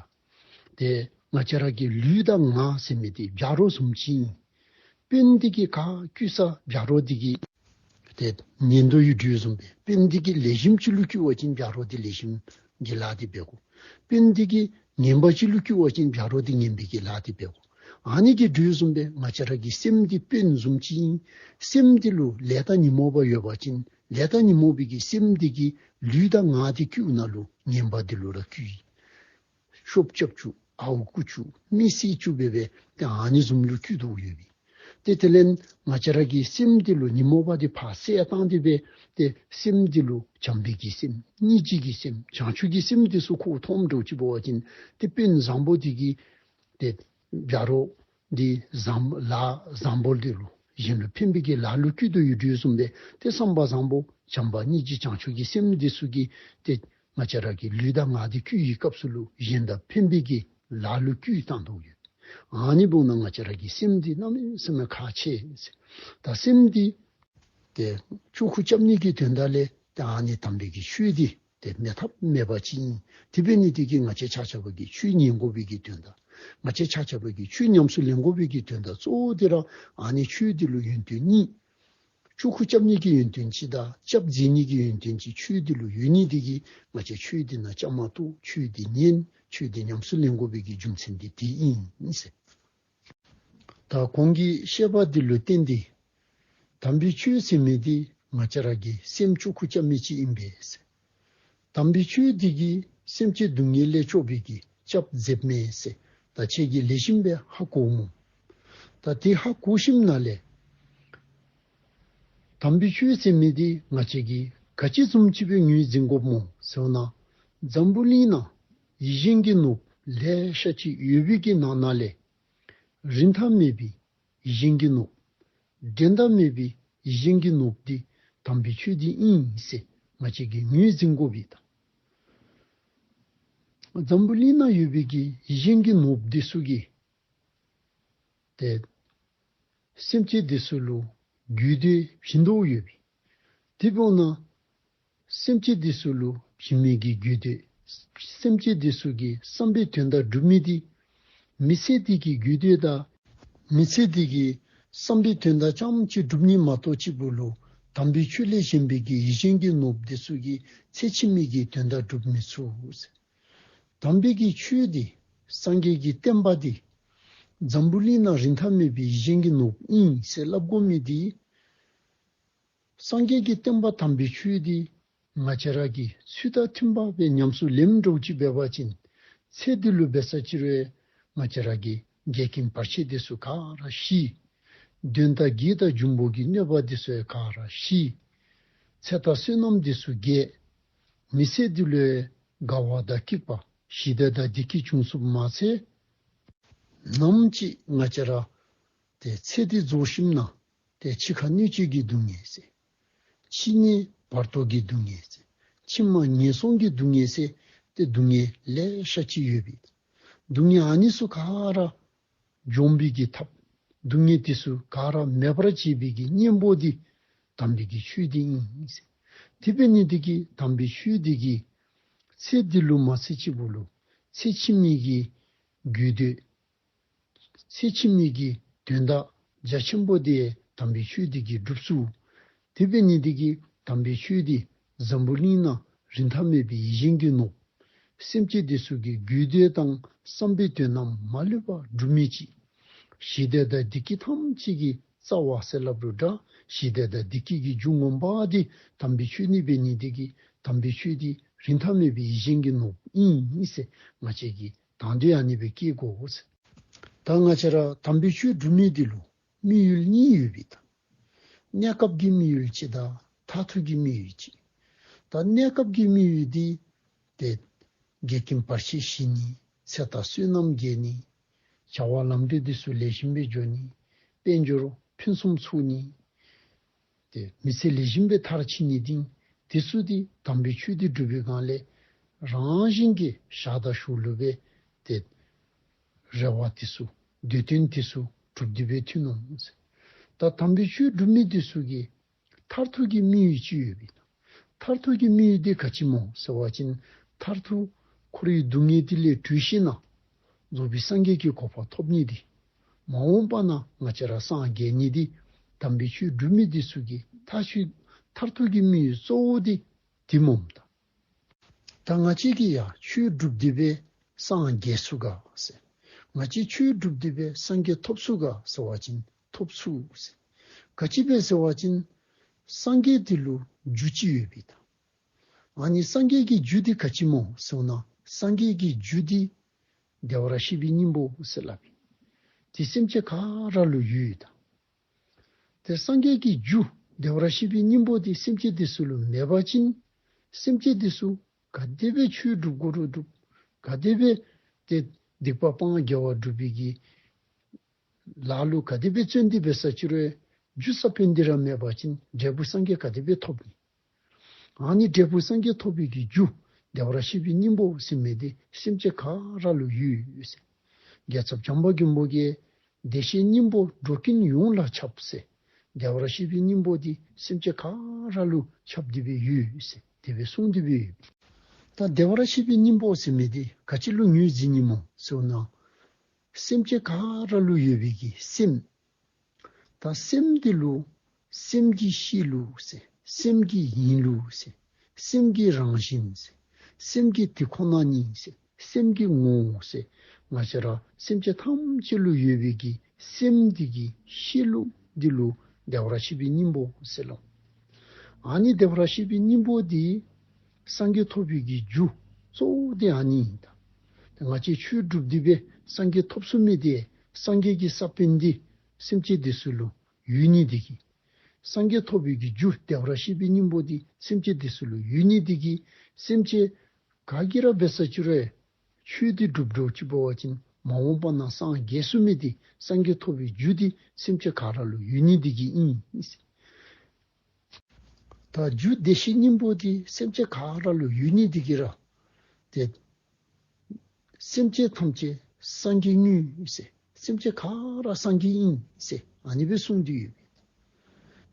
ཏེ་ང་བཅས་ར་གི་ལུས་དང་ངག་ཟེར་མི་འདི་བྱ་རོག་བཟུམ་ཅིག་ཨིན། དཔོན་འདི་གིས་ག་བཀོལ་ས་བྱ་རོག་འདི་གིས་ཏེ་ཉན་དོ་ཡོད་དོ་བཟུམ་སྦེ་དཔོན་འདི་གིས་ལེགས་ཤོམ་ཅིག་ལུ་བཀོལ་བ་ཅིན་བྱ་རོག་འདི་ལེགས་ཤོམ་གྱི་ལཱ་འདི་འབད་དགོ། དཔོན་འདི་གིས་ངན་པ་ཅིག་ལུ་བཀོལ་བ་ཅིན་བྱ་རོག་འདི་ངན་པའི་གི་ལཱ་འདི་འབད་དགོ། ཨ་ནི་གི་དོ་བཟུམ་སྦེ་ང་བཅས་ར་གི་སེམས་འདི་དཔོན་བཟུམ་ཅིག་ཨིན། སེམས་འདི་ལུ་ལས་དང་ཉོན་མོངས་པ་ཡོད་པ་ཅིན་ལས་དང་ཉོན་མོངས་པའི་གི་སེམས་འདི་གིས་ལུས་དང་ངག་འདི་བཀོལཝ་ད་ལུ་ངན་པ་འདི་ལུ་ར་བཀོལ། ཤོབ་རྐྱབ་བཅུག། ཨརཝ་བརྐུ་བཅུག། མི་བསད་བཅུག་འབད་འབད་ཏེ་ཨ་ནི་བཟུམ་ལུ་བཀོལ་དོ་ཡོད་པས། ཏེ་དེ་ལས་ང་བཅས་ར་གི་སེམས་འདི་ལུ་ཉོན་མོངས་པ་འདི་ཕར་བསལ་བཏང་སྟེ་སྦེ་ཏེ་སེམས་འདི་ལུ་བྱམས་པའི་གི་སེམས་སྙིང་རྗེ་གི་སེམས་བྱང་ཆུབ་ཀྱི་སེམས་འདི་ཚུ་ཁོ་ཐོབ་འགྱོ་ཅི་འབད་བ་ཅིན་ཏེ་དཔོན་བཟང་པོ་འདི་གིས་ཏེ་བྱ་རོག་འདི་བཟང་ལཱ་བཟང་པོ་འདི་ལུ་གཞན་ལུ་ཕན་པའི་གི་ལཱ་ལུ་བཀོལ་དོ་ཡོད་དོ་བཟུམ་སྦེ་ཏེ་བསམ་པ་བཟང་པོ་བྱམས་པ་སྙིང་རྗེ་བྱང་ཆུབ་ཀྱི་སེམས་འདི་ཚུ་གིས་ཏེ་ང་བཅས་ར་གི་ལུས་དང་ངག་འདི་བཀོལ་བའི་སྐབས་སུ་ལུ་གཞན་དང་ཕན་པའི་གི་ལཱ་ལུ་བཀོལ་བཏང་དོ་ཡོད། ཨ་ནི་འབདཝ་ད་ང་བཅས་ར་གི་སེམས་འདི་གནམ་མེད་ས་མེད་ཁག་ཆེ་ཟེར། ད་སེམས་འདི་ཏེ་འཁྱུག་ཁུག་རྐྱབ་ནི་གི་དོན་དག་ལས་ཏེ་ཨ་ནི་དམ་པའི་གི་ཆོས་འདི་ཏེ་མེད་ཐབས་མེད་པ་ཅིག་ཨིན། དེ་འབད་ནི་འདི་གིས་ང་བཅས་ཆ་ཁྱབ་ཀྱིས་ཆོས་ཉན་དགོ་པའི་གི་དོན་དག། ང་བཅས་ཆ་ཁྱབ་ཀྱིས་ཆོས་ཉམས་སུ་ལེན་དགོ་པའི་གི་དོན་དག་གཙོ་བོ་འདི་ར་ཨ་ནི་ཆོས་འདི་ལུ་ཡོན་ཏན་གཉིས། འཁྱུག་ཁུག་རྐྱབ་ནི་གི་ཡོན་ཏན་གཅིག་དང་སྐྱབས་མཛད་ནི་གི་ཡོན་ཏན་གཅིག་ཆོས་འདི་ལུ་ཡོད་ནི་འདི་གིས་ང་བཅས་ཆོས་འདི་ནང་བཅའ་མར་གཏོགས་ཆོས་འདི་ཉན་ཆོས་འདི་ཉམས་སུ་ལེན་དགོ་པའི་གི་རྒྱུ་མཚན་འདི་འདི་ཨིན་ཟེར། ད་གོང་གི་བཤད་པ་འདི་ལུ་བརྟེན་ཏེ་དམ་པའི་ཆོས་ཟེར་མི་འདི་ང་བཅས་ར་གི་སེམས་འཁྱུག་ཁུག་རྐྱབ་མི་ཅིག་ཨིན་པས་ཟེར། དམ་པའི་ཆོས་འདི་གིས་སེམས་ཅན་སྡུག་བསྔལ་ལས་སྐྱོབ་པའི་གི་སྐྱབས་མཛདཔ་མས་ཟེར། ད་ཁྱེད་ཀྱིས་ལེགས་ཤོམ་སྦེ་ཧ་གོ་སྨོ། ད་དེ་ཧ་གོ་ཞིནམ་ལས་དམ་པའི་ཆོས་ཟེར་མི་འདི་ང་བཅས་ཀྱིས་ག་ཅི་བཟུམ་ཅིག་སྦེ་ངོས་འཛིན་དགོཔ་སྨོ་ཟེར་བ་ཅིན་འཛམ་བུ་གླིང་ནང་ཡིད་བཞིན་གྱི་ནོར་ལེ་ཤ་ཅིག་ཡོད་པའི་གི་ནང་ན་ལས་རིན་ཐང་མེད་པའི་ཡིད་བཞིན་གྱི་ནོར་ འགྲན་ཟླ་མེད་པའི་ཡིད་བཞིན་གྱི་ནོར་བུ་འདི་དམ་པའི་ཆོས་འདི་ཨིན་ཟེར་ང་བཅས་ཀྱིས་ངོས་འཛིན་དགོ་པས་ད། འཛམ་བུ་གླིང་ནང་ཡོད་པའི་གི་ཡིད་བཞིན་གྱི་ནོར་བུ་འདི་ཚུ་གིས་ཏེ་སེམས་ཅན་འདི་ཚུ་ལུ་རྒྱུད་སྡེ་བྱིན་དོ་ཡོད་པས། དེ་འབདཝ་ད་སེམས་ཅན་འདི་ཚུ་ལུ་བྱིན་མི་གི་རྒྱུད་སྡེ། སེམས་ཅན་འདི་ཚུ་གི་བསམ་པའི་དོན་དག་སྒྲུབ་མི་འདི་མི་ཚེ་འདི་གི་རྒྱུད་སྡེ་དང་མི་ཚེ་འདི་གི་བསམ་པའི་དོན་དག་རྐྱངམ་ཅིག་སྒྲུབ་ནི་མ་གཏོགས་གཅིག་པུ་ལུ་དམ་པའི་ཆོས་ལས་གཞན་པའི་གི་ཡིད་བཞིན་གྱི་ནོར་བུ་འདི་ཚུ་གིས་ཚེ་ཕྱི་མའི་གི་དོན་དག་སྒྲུབ་མི་ཚུགས། དམ་པའི་གི་ཆོས་འདི་སངས་རྒྱས་ཀྱི་བསྟན་པ་འདི་འཛམ་བུ་གླིང་ནང་རིན་ཐང་མེད་པའི་ཡིད་བཞིན་གྱི་ནོར་བུ་ཨིན་ཟེར་སླབ་དགོ་མི་འདི་སངས་རྒྱས་ཀྱི་བསྟན་པ་དམ་པའི་ཆོས་འདི་ང་བཅས་ར་གིས་ཚུལ་དང་མཐུན་པ་སྦེ་ཉམས་སུ་ལེནམ་འདྲཝ་ཅིག་འབད་བ་ཅིན་ཚེ་འདི་ལུ་འབད་ས་ཅིག་རུང་ང་བཅས་ར་གི་འགལ་རྐྱེན་བར་ཆད་འདི་ཚུ་ག་ར་ཞི། གདོན་དང་བགེགས་དང་འབྱུང་པོ་གི་གནོད་པ་འདི་ཚུ་ཡང་ག་ར་ཞི། ཚེ་དང་བསོད་ནམས་འདི་ཚུ་རྒྱས། མི་ཚེ་འདི་ལུ་ཡང་དགའ་བ་དང་སྐྱིད་པ་ཞི་བདེ་དང་བདེ་སྐྱིད་འབྱུང་ཚུགསཔ་མ་ཚད་ནམ་ཅིག་ང་བཅས་ར་ཏེ་ཚེ་འདི་རྫོགས་ཞིནམ་ན་ཏེ་འཆི་ཁ་གནོད་བྱེད་ཀྱི་སྡུག་བསྔལ་ཟེར། འཆི་ནི་བར་དོ་གི་སྡུག་བསྔལ་ཟེར། ཕྱི་མ་ངན་སོང་གི་སྡུག་བསྔལ་ཟེར་ཏེ་སྡུག་བསྔལ་ལེ་ཤ་ཅིག་ཡོད་པས། སྡུག་བསྔལ་ཨ་ནི་ཚུ་ག་ར་འཇོམས་པའི་གི་ཐབས། སྡུག་བསྔལ་འདི་ཚུ་ག་ར་མེད་པར་བྱེད་པའི་གི་གཉེན་པོ་འདི་དམ་པའི་གི་ཆོས་འདི་ཨིན་ཟེར། དེ་འབད་ནི་འདི་གིས་དམ་པའི་ཆོས་འདི་གིས་ཚེ་འདི་ལུ་མ་ཚད་གཅིག་པུ་ལུ་ཚེ་ཕྱི་མའི་གི་རྒྱུད་སྡེ་ཚེ་ཕྱི་མའི་གི་དོན་དག་རྒྱ་ཆེན་པོ་འདི་དམ་པའི་ཆོས་འདི་གིས་སྒྲུབ་ཚུགས། དེ་འབད་ནི་འདི་གིས་དམ་པའི་ཆོས་འདི་འཛམ་བུ་གླིང་ན་རིན་ཐང་མེད་པའི་ཡིད་བཞིན་གྱི་ནོར། སེམས་ཅན་འདི་ཚུ་གི་རྒྱུད་སྡེ་དང་བསམ་པའི་དོན་རྣམས་མ་ལུས་པ་སྒྲུབ་མི་ཅིག། ཞི་བདེ་དང་བདེ་སྐྱིད་ཐམས་ཅད་ཀྱི་རྩ་བ་ཟེར་སླབ་རུང་འདྲ། ཞི་བདེ་དང་བདེ་སྐྱིད་ཀྱི་རྒྱུ་ངོ་མ་འདི་དམ་པའི་ཆོས་ཨིན་ནི་འབད་ནི་འདི་གིས་དམ་པའི་ཆོས་འདི་རིན་ཐང་མེད་པའི་ཡིད་བཞིན་གྱི་ནོར་ཨིན་ཟེར་ང་བཅས་ཀྱིས་དང་དོད་ཨ་ནི་སྦེ་བསྐྱེད་དགོ་ཟེར། ད་ང་བཅས་ར་དམ་པའི་ཆོས་སྒྲུབ་མི་འདི་ལུ་དམིགས་ཡུལ་གཉིས་ཡོད་པས་ད། གནས་སྐབས་ཀྱི་དམིགས་ཡུལ་གཅིག་དང་མཐར་ཐུག་གི་དམིགས་ཡུལ་གཅིག། ད་གནས་སྐབས་ཀྱི་དམིགས་ཡུལ་འདི་ཏེ་འགལ་རྐྱེན་བར་ཆད་ཞི་ནི། ཚེ་དང་བསོད་ནམས་རྒྱས་ནི། བྱ་བ་ལམ་འགྲོ་འདི་ཚུ་ལེགས་ཤོམ་སྦེ་འགྱོ་ནི། དཔལ་འབྱོར་ཕུན་སུམ་ཚོགས་ནི། ཏེ་མི་ཚེ་ལེགས་ཤོམ་སྦེ་མཐར་ཕྱིན་ནི་འདི་འདི་ཚུ་འདི་དམ་པའི་ཆོས་འདི་སྒྲུབ་པའི་སྒང་ལས་རང་བཞིན་གྱིས་ཞག་དང་ཞོ་ལུ་སྦེ་ཏེ་རེ་བ་འདི་ཚུ་འདོད་དོན་འདི་ཚུ་གྲུབ་སྟེ་སྦེ་ཐོན་འོང་ཟེར། ད་དམ་པའི་ཆོས་སྒྲུབ་མི་འདི་ཚུ་གི་མཐར་ཐུག་གི་དམིགས་ཡུལ་ཅིག་ཡོད་པས། མཐར་ཐུག་གི་དམིགས་ཡུལ་འདི་ག་ཅི་སྨོ་ཟེར་བ་ཅིན་མཐར་ཐུག་འཁོར་བའི་སྡུག་བསྔལ་འདི་ལས་གྲོལ་ཞིནམ་ན་རྫོགས་པའི་སངས་རྒྱས་ཀྱི་གོ་འཕང་ཐོབ་ནི་འདི། མ་འོངས་པ་ན་ང་བཅས་ར་སངས་རྒྱས་ནི་འདི་དམ་པའི་ཆོས་སྒྲུབ་མི་འདི་ཚུ་གི་མཐར་ཐུག་མཐར་ཐུག་གི་དམིགས་ཡུལ་གཙོ་བོ་འདི་འདི་སྨོ་ད། ད་ང་བཅས་ཀྱིས་ཡང་ཆོས་སྒྲུབ་སྟེ་སྦེ་སངས་རྒྱས་ཚུགས་ག་ཟེར། ང་བཅས་ཆོས་སྒྲུབ་སྟེ་སྦེ་སངས་རྒྱས་ཐོབ་ཚུགས་ག་ཟེར་བ་ཅིན་ཐོབ་ཚུགས་ཟེར། ག་ཅི་སྦེ་ཟེར་བ་ཅིན་སངས་རྒྱས་འདི་ལུ་རྒྱུ་ཅིག་ཡོད་པས་ད། ཨ་ནི་སངས་རྒྱས་ཀྱི་རྒྱུ་འདི་ག་ཅི་སྨོ་ཟེར་ན་སངས་རྒྱས་ཀྱི་རྒྱུ་འདི་བདེ་བར་གཤེགས་པའི་སྙིང་པོ་ཟེར་སླབ་ཨིན། འདི་སེམས་ཅན་ག་ར་ལུ་ཡོད་ད། ཏེ་སངས་རྒྱས་ཀྱི་རྒྱུ་བདེ་བར་གཤེགས་པའི་སྙིང་པོ་འདི་སེམས་ཅན་འདི་ཚུ་ལུ་མེད་པ་ཅིན་སེམས་ཅན་འདི་ཚུ་ག་དེ་སྦེ་ཆོས་སྒྲུབ་དགོ་རུང་སྒྲུབ། ག་དེ་སྦེ་ཏེ་སྡིག་པ་སྤང་དགེ་བ་སྒྲུབ་པའི་གི་ལཱ་ལུ་ག་དེ་སྦེ་བརྩོན་ཏེ་འབད་ས་ཅིག་རུང་རྒྱུ་ས་བོན་འདི་ར་མེད་པ་ཅིན་འབྲས་བུ་སངས་རྒྱས་ག་དེ་སྦེ་ཐོབ་ནི། ཨ་ནི་འབྲས་བུ་སངས་རྒྱས་ཐོབ་པའི་གི་རྒྱུ་བདེ་བར་གཤེགས་པའི་སྙིང་པོ་ཟེར་མི་འདི་སེམས་ཅན་ག་ར་ལུ་ཡོད་ཟེར། རྒྱལ་ཚབ་བྱམས་པ་མགོན་པོ་གིས་བདེ་གཤེགས་སྙིང་པོ་འགྲོ་ཀུན་ཡོངས་ལ་ཁྱབ་ཟེར། བདེ་བར་གཤེགས་པའི་སྙིང་པོ་འདི་སེམས་ཅན་ག་ར་ལུ་ཁྱབ་སྟེ་སྦེ་ཡོད་ཟེར་དེ་སྦེ་གསུངས་ཏེ་སྦེ་ཡོད། ད་བདེ་བར་གཤེགས་པའི་སྙིང་པོ་ཟེར་མི་འདི་ག་ཅི་ལུ་ངོས་འཛིན་ནི་སྨོ་ཟེར་ན་སེམས་ཅན་ག་ར་ལུ་ཡོད་པའི་གི་སེམས། ད་སེམས་འདི་ལུ་སེམས་ཀྱི་གཤིས་ལུགས་ཟེར་སེམས་ཀྱི་ཡིན་ལུགས་ཟེར་སེམས་ཀྱི་རང་བཞིན་ཟེར་སེམས་ཀྱི་དེ་ཁོ་ན་ཉིད་ཟེར་སེམས་ཀྱི་ངོ་བོ་ཟེར་ང་བཅས་ར་སེམས་ཅན་ཐམས་ཅད་ལུ་ཡོད་པའི་གི་སེམས་འདི་གི་གཤིས་ལུགས་འདི་ལུ་བདེ་བར་གཤེགས་པའི་སྙིང་པོ་ཟེར་ལོ། ཨ་ནི་བདེ་བར་གཤེགས་པའི་སྙིང་པོ་འདི་སངས་རྒྱས་ཐོབ་པའི་གི་རྒྱུ་གཙོ་བོ་འདི་ཨ་ནི་ཨིན་ད། ང་བཅས་ཆོས་སྒྲུབ་སྟེ་སྦེ་སངས་རྒྱས་ཐོབ་ཚུགས་མི་འདི་སངས་རྒྱས་ཀྱི་ས་བོན་འདི་སེམས་ཅན་འདི་ཚུ་ལུ་ཡོད་ནི་འདི་གིས། སངས་རྒྱས་ཐོབ་པའི་གི་རྒྱུ་བདེ་བར་གཤེགས་པའི་སྙིང་པོ་འདི་སེམས་ཅན་འདི་ཚུ་ལུ་ཡོད་ནི་འདི་གིས་སེམས་ཅན་ག་གིས་ར་འབད་ས་ཅིག་རུང་ཆོས་འདི་སྒྲུབ་འགྱོ་ཅིག་འབད་བ་ཅིན་ མ་འོངས་པ་ན་སངས་རྒྱས་ཚུགས་མི་འདི་སངས་རྒྱས་ཐོབ་པའི་རྒྱུ་འདི་སེམས་ཅན་ག་ར་ལུ་ཡོད་ནི་འདི་གིས་ཨིན་ཟེར། ད་རྒྱུ་བདེ་གཤེགས་སྙིང་པོ་འདི་སེམས་ཅན་ག་ར་ལུ་ཡོད་ནི་འདི་གིས་ར་ཏེ་སེམས་ཅན་ཐམས་ཅད་སངས་རྒྱས་ཉིད་ཟེར། སེམས་ཅན་ག་ར་སངས་རྒྱས་ཨིན་ཟེར་ཨ་ནི་སྦེ་གསུངས་ཏེ་ཡོད།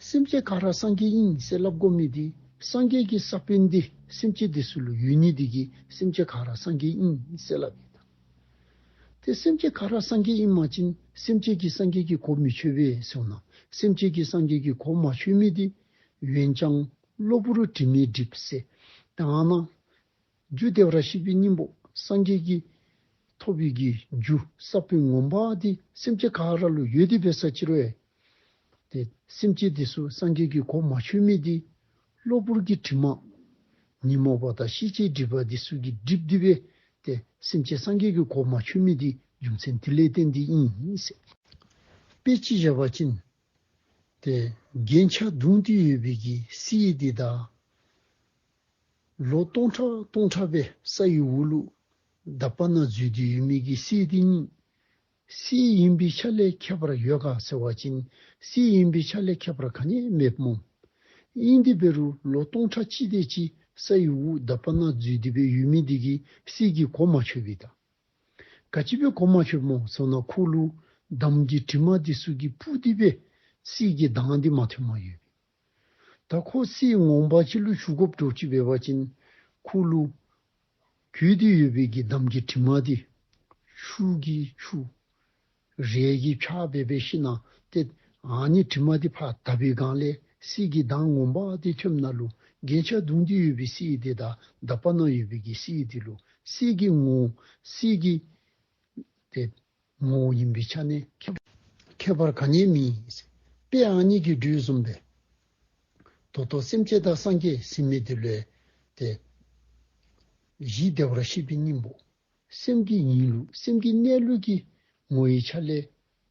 སེམས་ཅན་ག་ར་སངས་རྒྱས་ཨིན་ཟེར་སླབ་དགོ་མི་འདི་སངས་རྒྱས་ཀྱི་ས་བོན་འདི་སེམས་ཅན་འདི་ཚུ་ལུ་ཡོད་ནི་འདི་གིས་སེམས་ཅན་ག་ར་སངས་རྒྱས་ཨིན་ཟེར་སླབ་ཨིན། ཏེ་སེམས་ཅན་ག་ར་སངས་རྒྱས་ཨིན་པ་ཅིན་སེམས་ཅན་གྱིས་སངས་རྒྱས་ཀྱི་གོ་མི་ཆོད་པས་ཟེར་ན། སེམས་ཅན་གྱིས་སངས་རྒྱས་ཀྱི་གོ་མ་ཆོད་མི་འདི་འོན་ཀྱང་གློ་བུར་དྲི་མས་བསྒྲིབས་ཟེར། ད་ཨ་ནཱ་རྒྱུ་བདེ་བར་གཤེགས་པའི་སྙིང་པོ་སངས་རྒྱས་ཀྱི་ཐོབ་པའི་གི་རྒྱུ་ས་བོན་ངོ་མ་འདི་སེམས་ཅན་ག་ར་ལུ་ཡོད་དེ་འབད་ས་ཅི་རུང་ཏེ་སེམས་ཅན་འདི་ཚུ་སངས་རྒྱས་ཀྱི་གོ་མ་ཆོད་མི་འདི་གློ་བུར་གྱི་དྲི་མ་ཉོན་མོངས་པ་དང་ཤེས་བྱའི་སྒྲིབ་པ་འདི་ཚུ་གིས་བསྒྲིབས་ཏེ་འབད་ཏེ་སེམས་ཅན་སངས་རྒྱས་ཀྱི་གོ་མ་ཆོད་མི་འདི་རྒྱུ་མཚན་འདི་ལས་བརྟེན་ཏེ་ཨིན་ཟེར། དཔེ་ཅིག་བཞག་པ་ཅིན་ཏེ་རྒྱན་ཆ་བརྡུང་སྟེ་ཡོད་པའི་གི་གསེར་འདི་དང་ལོ་སྟོང་ཕྲག་སྟོང་ཕྲག་སྦེ་ས་ཡི་འོག་ལུ་དག་པ་ན་འཛུལ་ཏེ་ཡོད་མི་གི་གསེར་འདི་གཉིས་གསེར་ཨིན་པའི་ཆ་ལས་ཁྱད་པར་ཡོད་ག་ཟེར་བ་ཅིན་གསེར་ཨིན་པའི་ཆ་ལས་ཁྱད་པར་ག་ནི་མེད་སྨོ། ཨིན་ཏེ་འབད་རུང་ལོ་སྟོང་ཕྲག་གཅིག་དེ་ཅིག་ས་ཡི་འོག་དག་པ་ན་འཛུལ་ཏེ་སྦེ་ཡོད་མི་འདི་གིས་གསེར་གྱི་གོ་མ་ཆོད་པས་ད། ག་ཅི་སྦེ་གོ་མ་ཆོདཔ་སྨོ་ཟེར་ན་ཁོ་ལུ་འདམ་གྱི་དྲི་མ་འདི་ཚུ་གིས་སྤུར་ཏེ་སྦེ་གསེར་གྱི་མདངས་འདི་མ་ཐོནམ་ཡོད། ད་ཁོ་གསེར་ངོ་མ་ཅིག་ལུ་འགྱུར་དགོཔ་འདྲཝ་ཅིག་འབད་བ་ཅིན་ཁོ་ལུ་གོས་ཏེ་ཡོད་པའི་གི་འདམ་གྱི་དྲི་མ་འདི་ཆུ་གིས་ཆུ་རས་ཀྱིས་ཕྱར་འབད་འབད་ཞིནམ་ཏེ་ཨ་ནི་དྲི་མ་འདི་ཕར་དག་པའི་སྒང་ལས་གསེར་གྱི་མདངས་ངོ་མ་འདི་ཐོནམ་ད་ལུ་རྒྱན་ཆ་བརྡུང་སྟེ་ཡོད་པའི་གསེར་འདི་དང་དག་པ་ན་ཡོད་པའི་གི་གསེར་འདི་ལུ་གསེར་གྱི་ངོ་གསེར་གྱི་ཏེ་ངོ་བོ་ཨིན་པའི་ཆ་ནས་ཁྱད་ཁྱད་པར་ག་ནི་མེད། དཔེ་ཨ་ནི་གི་འགྲོས་བཟུམ་སྦེ་ད་ལྟོ་སེམས་ཅན་དང་སངས་རྒྱས་ཟེར་མི་འདི་ལུ་ཏེ་གཞི་བདེ་བར་གཤེགས་པའི་སྙིང་པོ་སེམས་ཀྱི་ཡིན་ལུགས་སེམས་ཀྱི་གནས་ལུགས་ཀྱི་ངོ་བོའི་ཆ་ལས་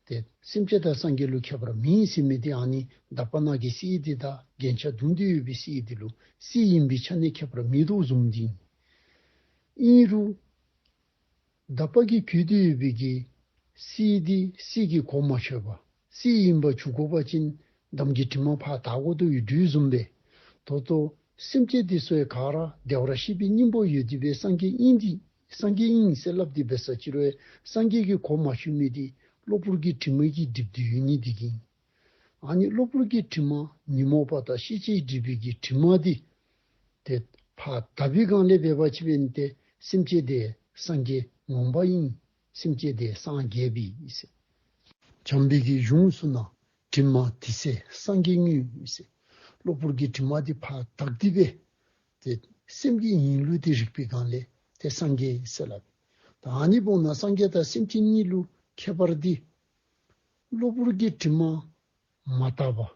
ཏེ་སེམས་ཅན་དང་སངས་རྒྱས་ལུ་ཁྱད་པར་མེད་ཟེར་མི་འདི་ཨ་ནི་དག་པ་ན་གི་གསེར་འདི་དང་རྒྱན་ཆ་བརྡུང་སྟེ་ཡོད་པའི་གསེར་འདི་ལུ་གསེར་ཨིན་པའི་ཆ་ནས་ཁྱད་པར་མེད་དོ་བཟུམ་འདི་ཨིན། ཨིན་རུང་དག་པ་གིས་གོས་ཏེ་ཡོད་པའི་གི་གསེར་འདི་གསེར་གྱི་གོ་མ་ཆོད་པར་གསེར་ཨིནམ་འགྱུར་དགོ་པ་ཅིན་འདམ་གྱི་དྲི་མ་ཕར་དག་དགོ་དོ་ཡོད་དོ་བཟུམ་སྦེ་ད་ལྟོ་སེམས་ཅན་འདི་ཚུ་ཡང་ག་ར་བདེ་བར་གཤེགས་པའི་སྙིང་པོ་ཡོད་དེ་སྦེ་སངས་རྒྱས་ཨིན་ཏེ་སངས་རྒྱས་ཨིན་ཟེར་སླབ་སྟེ་འབད་ས་ཅི་རུང་སངས་རྒྱས་ཀྱི་གོ་མ་ཆོད་མི་འདི་གློ་བུར་གྱི་དྲི་མ་གིས་བསྒྲིབས་ཏེ་ཡོད་ནི་འདི་གིས་ཨ་ནི་གློ་བུར་གྱི་དྲི་མ་ཉོན་མོངས་པ་དང་ཤེས་བྱའི་སྒྲིབ་པའི་གི་དྲི་མ་འདི་ཏེ་ཕར་དག་པའི་སྒང་ལས་འབད་བ་ཅིན་ཏེ་སེམས་ཅན་དེ་སངས་རྒྱས་ངོ་མ་ཨིན། སེམས་ཅན་དེ་སངས་རྒྱས་པས་ཟེར། བྱམས་པའི་གི་གཞུང་ཚུ་ནང་དྲི་མ་དེ་ཚེ་སངས་རྒྱས་ཉིད་ཟེར། གློ་བུར་གྱི་དྲི་མ་འདི་ཕར་དག་སྟེ་སྦེ་ཏེ་སེམས་ཀྱི་ཡིན་ལུགས་དེ་རིག་པའི་སྒང་ལས་ཏེ་སངས་རྒྱས་ཟེར་སླབ། ད་ཨ་ནི་འབདཝ་ད་སངས་རྒྱས་དང་སེམས་ཅན་གཉིས་ལུ་ཁྱད་པར་འདི་གློ་བུར་གྱི་དྲི་མ་མ་དག་པར་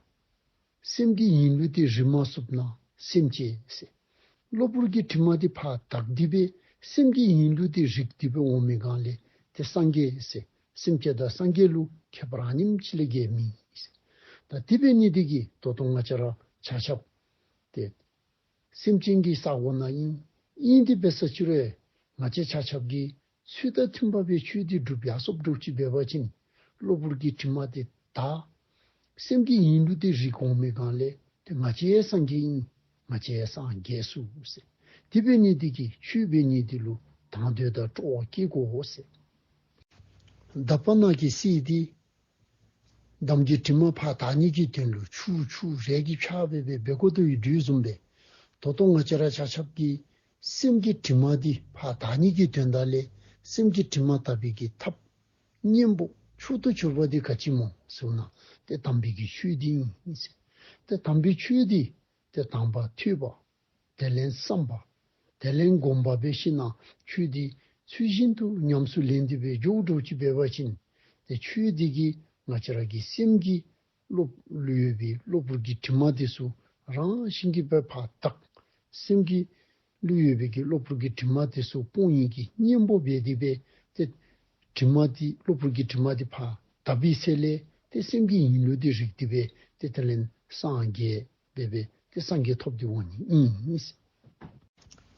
སེམས་ཀྱི་ཡིན་ལུགས་དེ་རིག་མ་ཚུགསཔ་ན་སེམས་ཅན་ཟེར། གློ་བུར་གྱི་དྲི་མ་དེ་ཕར་དག་སྟེ་སྦེ་སེམས་ཀྱི་ཡིན་ལུགས་དེ་རིག་སྟེ་སྦེ་འོང་མི་སྒང་ལས་ཏེ་སངས་རྒྱས་ཟེར། སེམས་ཅན་དང་སངས་རྒྱས་ལུ་ཁྱད་པར་ཨ་ནེམ་ཅིག་ལས་བརྒལ་མེད་ཟེར། ད་དེ་འབད་ནི་འདི་གིས་ད་ལྟོ་ང་བཅས་ར་ཆ་ཁྱབ་ཏེ་སེམས་ཅན་གྱི་ས་གོ་ནང་ཨིན། ཨིན་ཏེ་འབད་ས་ཅི་རུང་ང་བཅས་ཆ་ཁྱབ་ཀྱིས་ཚུལ་དང་མཐུན་པ་སྦེ་ཆོས་འདི་སྒྲུབ་ཡར་སོཔ་འདྲཝ་ཅིག་འབད་བ་ཅིན་གློ་བུར་གྱི་དྲི་མ་དེ་དག། སེམས་ཀྱི་ཡིན་ལུགས་དེ་རིག་འོང་མི་སྒང་ལས་ཏེ་ང་བཅས་སངས་རྒྱས་ཨིན། ང་བཅས་སངས་རྒྱས་ཚུགས་ཟེར། དེ་འབད་ནི་འདི་གིས་ཆོས་འབད་ནི་འདི་ལུ་དང་འདོད་དང་སྤྲོ་བ་བསྐྱེད་དགོ་ཟེར། དག་པ་ན་གི་གསེར་འདི་འདམ་གྱི་དྲི་མ་ཕར་དག་ནི་གི་དོན་ལུ་ཆུ་ཆུ་རས་ཀྱིས་ཕྱར་འབད་འབད་འབད་དགོ་དོ་ཡོད་དོ་བཟུམ་སྦེ་ད་ལྟོ་ང་བཅས་ར་ཆ་ཁྱབ་ཀྱི་སེམས་ཀྱི་དྲི་མ་འདི་ཕར་དག་ནི་གི་དོན་དག་ལས་སེམས་ཀྱི་དྲི་མ་དག་པའི་གི་ཐབས་གཉེན་པོ་མཆོག་ཏུ་གྱུར་པ་འདི་ག་ཅི་སྨོ་ཟེར་ན་ཏེ་དམ་པའི་གི་ཆོས་འདི་ཨིན་ཟེར། ཏེ་དམ་པའི་ཆོས་འདི་ཏེ་དང་པ་ཐོས་པ། དེ་ལས་བསམ་པ། དེ་ལས་སྒོམ་པ་འབད་ཞིནམ་ཆོས་འདི་ཚུལ་བཞིན་དུ་ཉམས་སུ་ལེན་ཏེ་སྦེ་འགྱོཝ་འདྲཝ་ཅིག་འབད་བ་ཅིན་ཏེ་ཆོས་འདི་གིས་ང་བཅས་ར་གི་སེམས་ཀྱི་གློ་ལུ་ཡོད་པའི་གློ་བུར་གྱི་དྲི་མ་འདི་ཚུ་རང་བཞིན་གྱིས་སྦེ་ཕར་དག། སེམས་ཀྱི་ལུ་ཡོད་པའི་གི་གློ་བུར་གྱི་དྲི་མ་འདི་ཚུ་སྤོང་ནི་གི་གཉེན་པོ་འབད་དེ་སྦེ་ཏེ་དྲི་མ་འདི་གློ་བུར་གྱི་དྲི་མ་འདི་ཕར་དག་པའི་ཚེ་ལས་ཏེ་སེམས་ཀྱི་ཡིན་ལུགས་འདི་རིག་སྟེ་སྦེ་ཏེ་དེ་ལས་སངས་རྒྱས་འབད་འབད་ཏེ་སངས་རྒྱས་ཐོབ་སྟེ་འོང་ནི་ཨིན།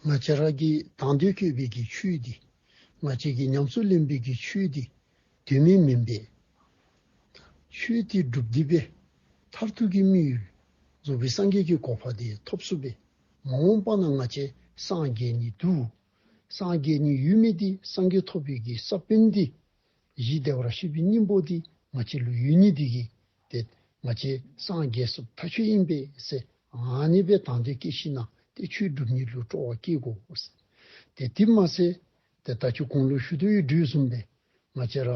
ང་བཅས་ར་གི་དང་འདོད་བསྐྱེད་པའི་གི་ཆོས་འདི་ ང་བཅས་ཀྱིས་ཉམས་སུ་ལེན་པའི་གི་ཆོས་འདི་དོན་མེད་མེན་པས། ཆོས་འདི་སྒྲུབ་སྟེ་སྦེ་མཐར་ཐུག་གི་དམིགས་ཡུལ་རྫོགས་པའི་སངས་རྒྱས་ཀྱི་གོ་འཕང་འདི་ཐོབ་ཚུགས་པས། མ་འོངས་པ་ན་ང་བཅས་སངས་རྒྱས་ནི་འདུག། སངས་རྒྱས་ནི་ཡོད་མི་འདི་སངས་རྒྱས་ཐོབ་པའི་གི་ས་བོན་འདི་གཞི་བདེ་བར་གཤེགས་པའི་སྙིང་པོ་འདི་ང་བཅས་ལུ་ཡོད་ནི་འདི་གིས་ཏེ་ང་བཅས་སངས་རྒྱས་ཚུགསཔ་ཐག་ཆོད་ཨིན་པས་ཟེར་ཨ་ནི་སྦེ་དང་འདོད་བསྐྱེད་ཞིནམ་ལས་ཏེ་ཆོས་སྒྲུབ་ནི་ལུ་སྤྲོ་བ་བསྐྱེད་དགོ་ཟེར། ཏེ་དེ་མ་ཚད་ཏེ་ད་ཅི་གོང་ལུ་ཞུ་དོ་ཡོད་དོ་བཟུམ་སྦེ་ང་བཅས་ར་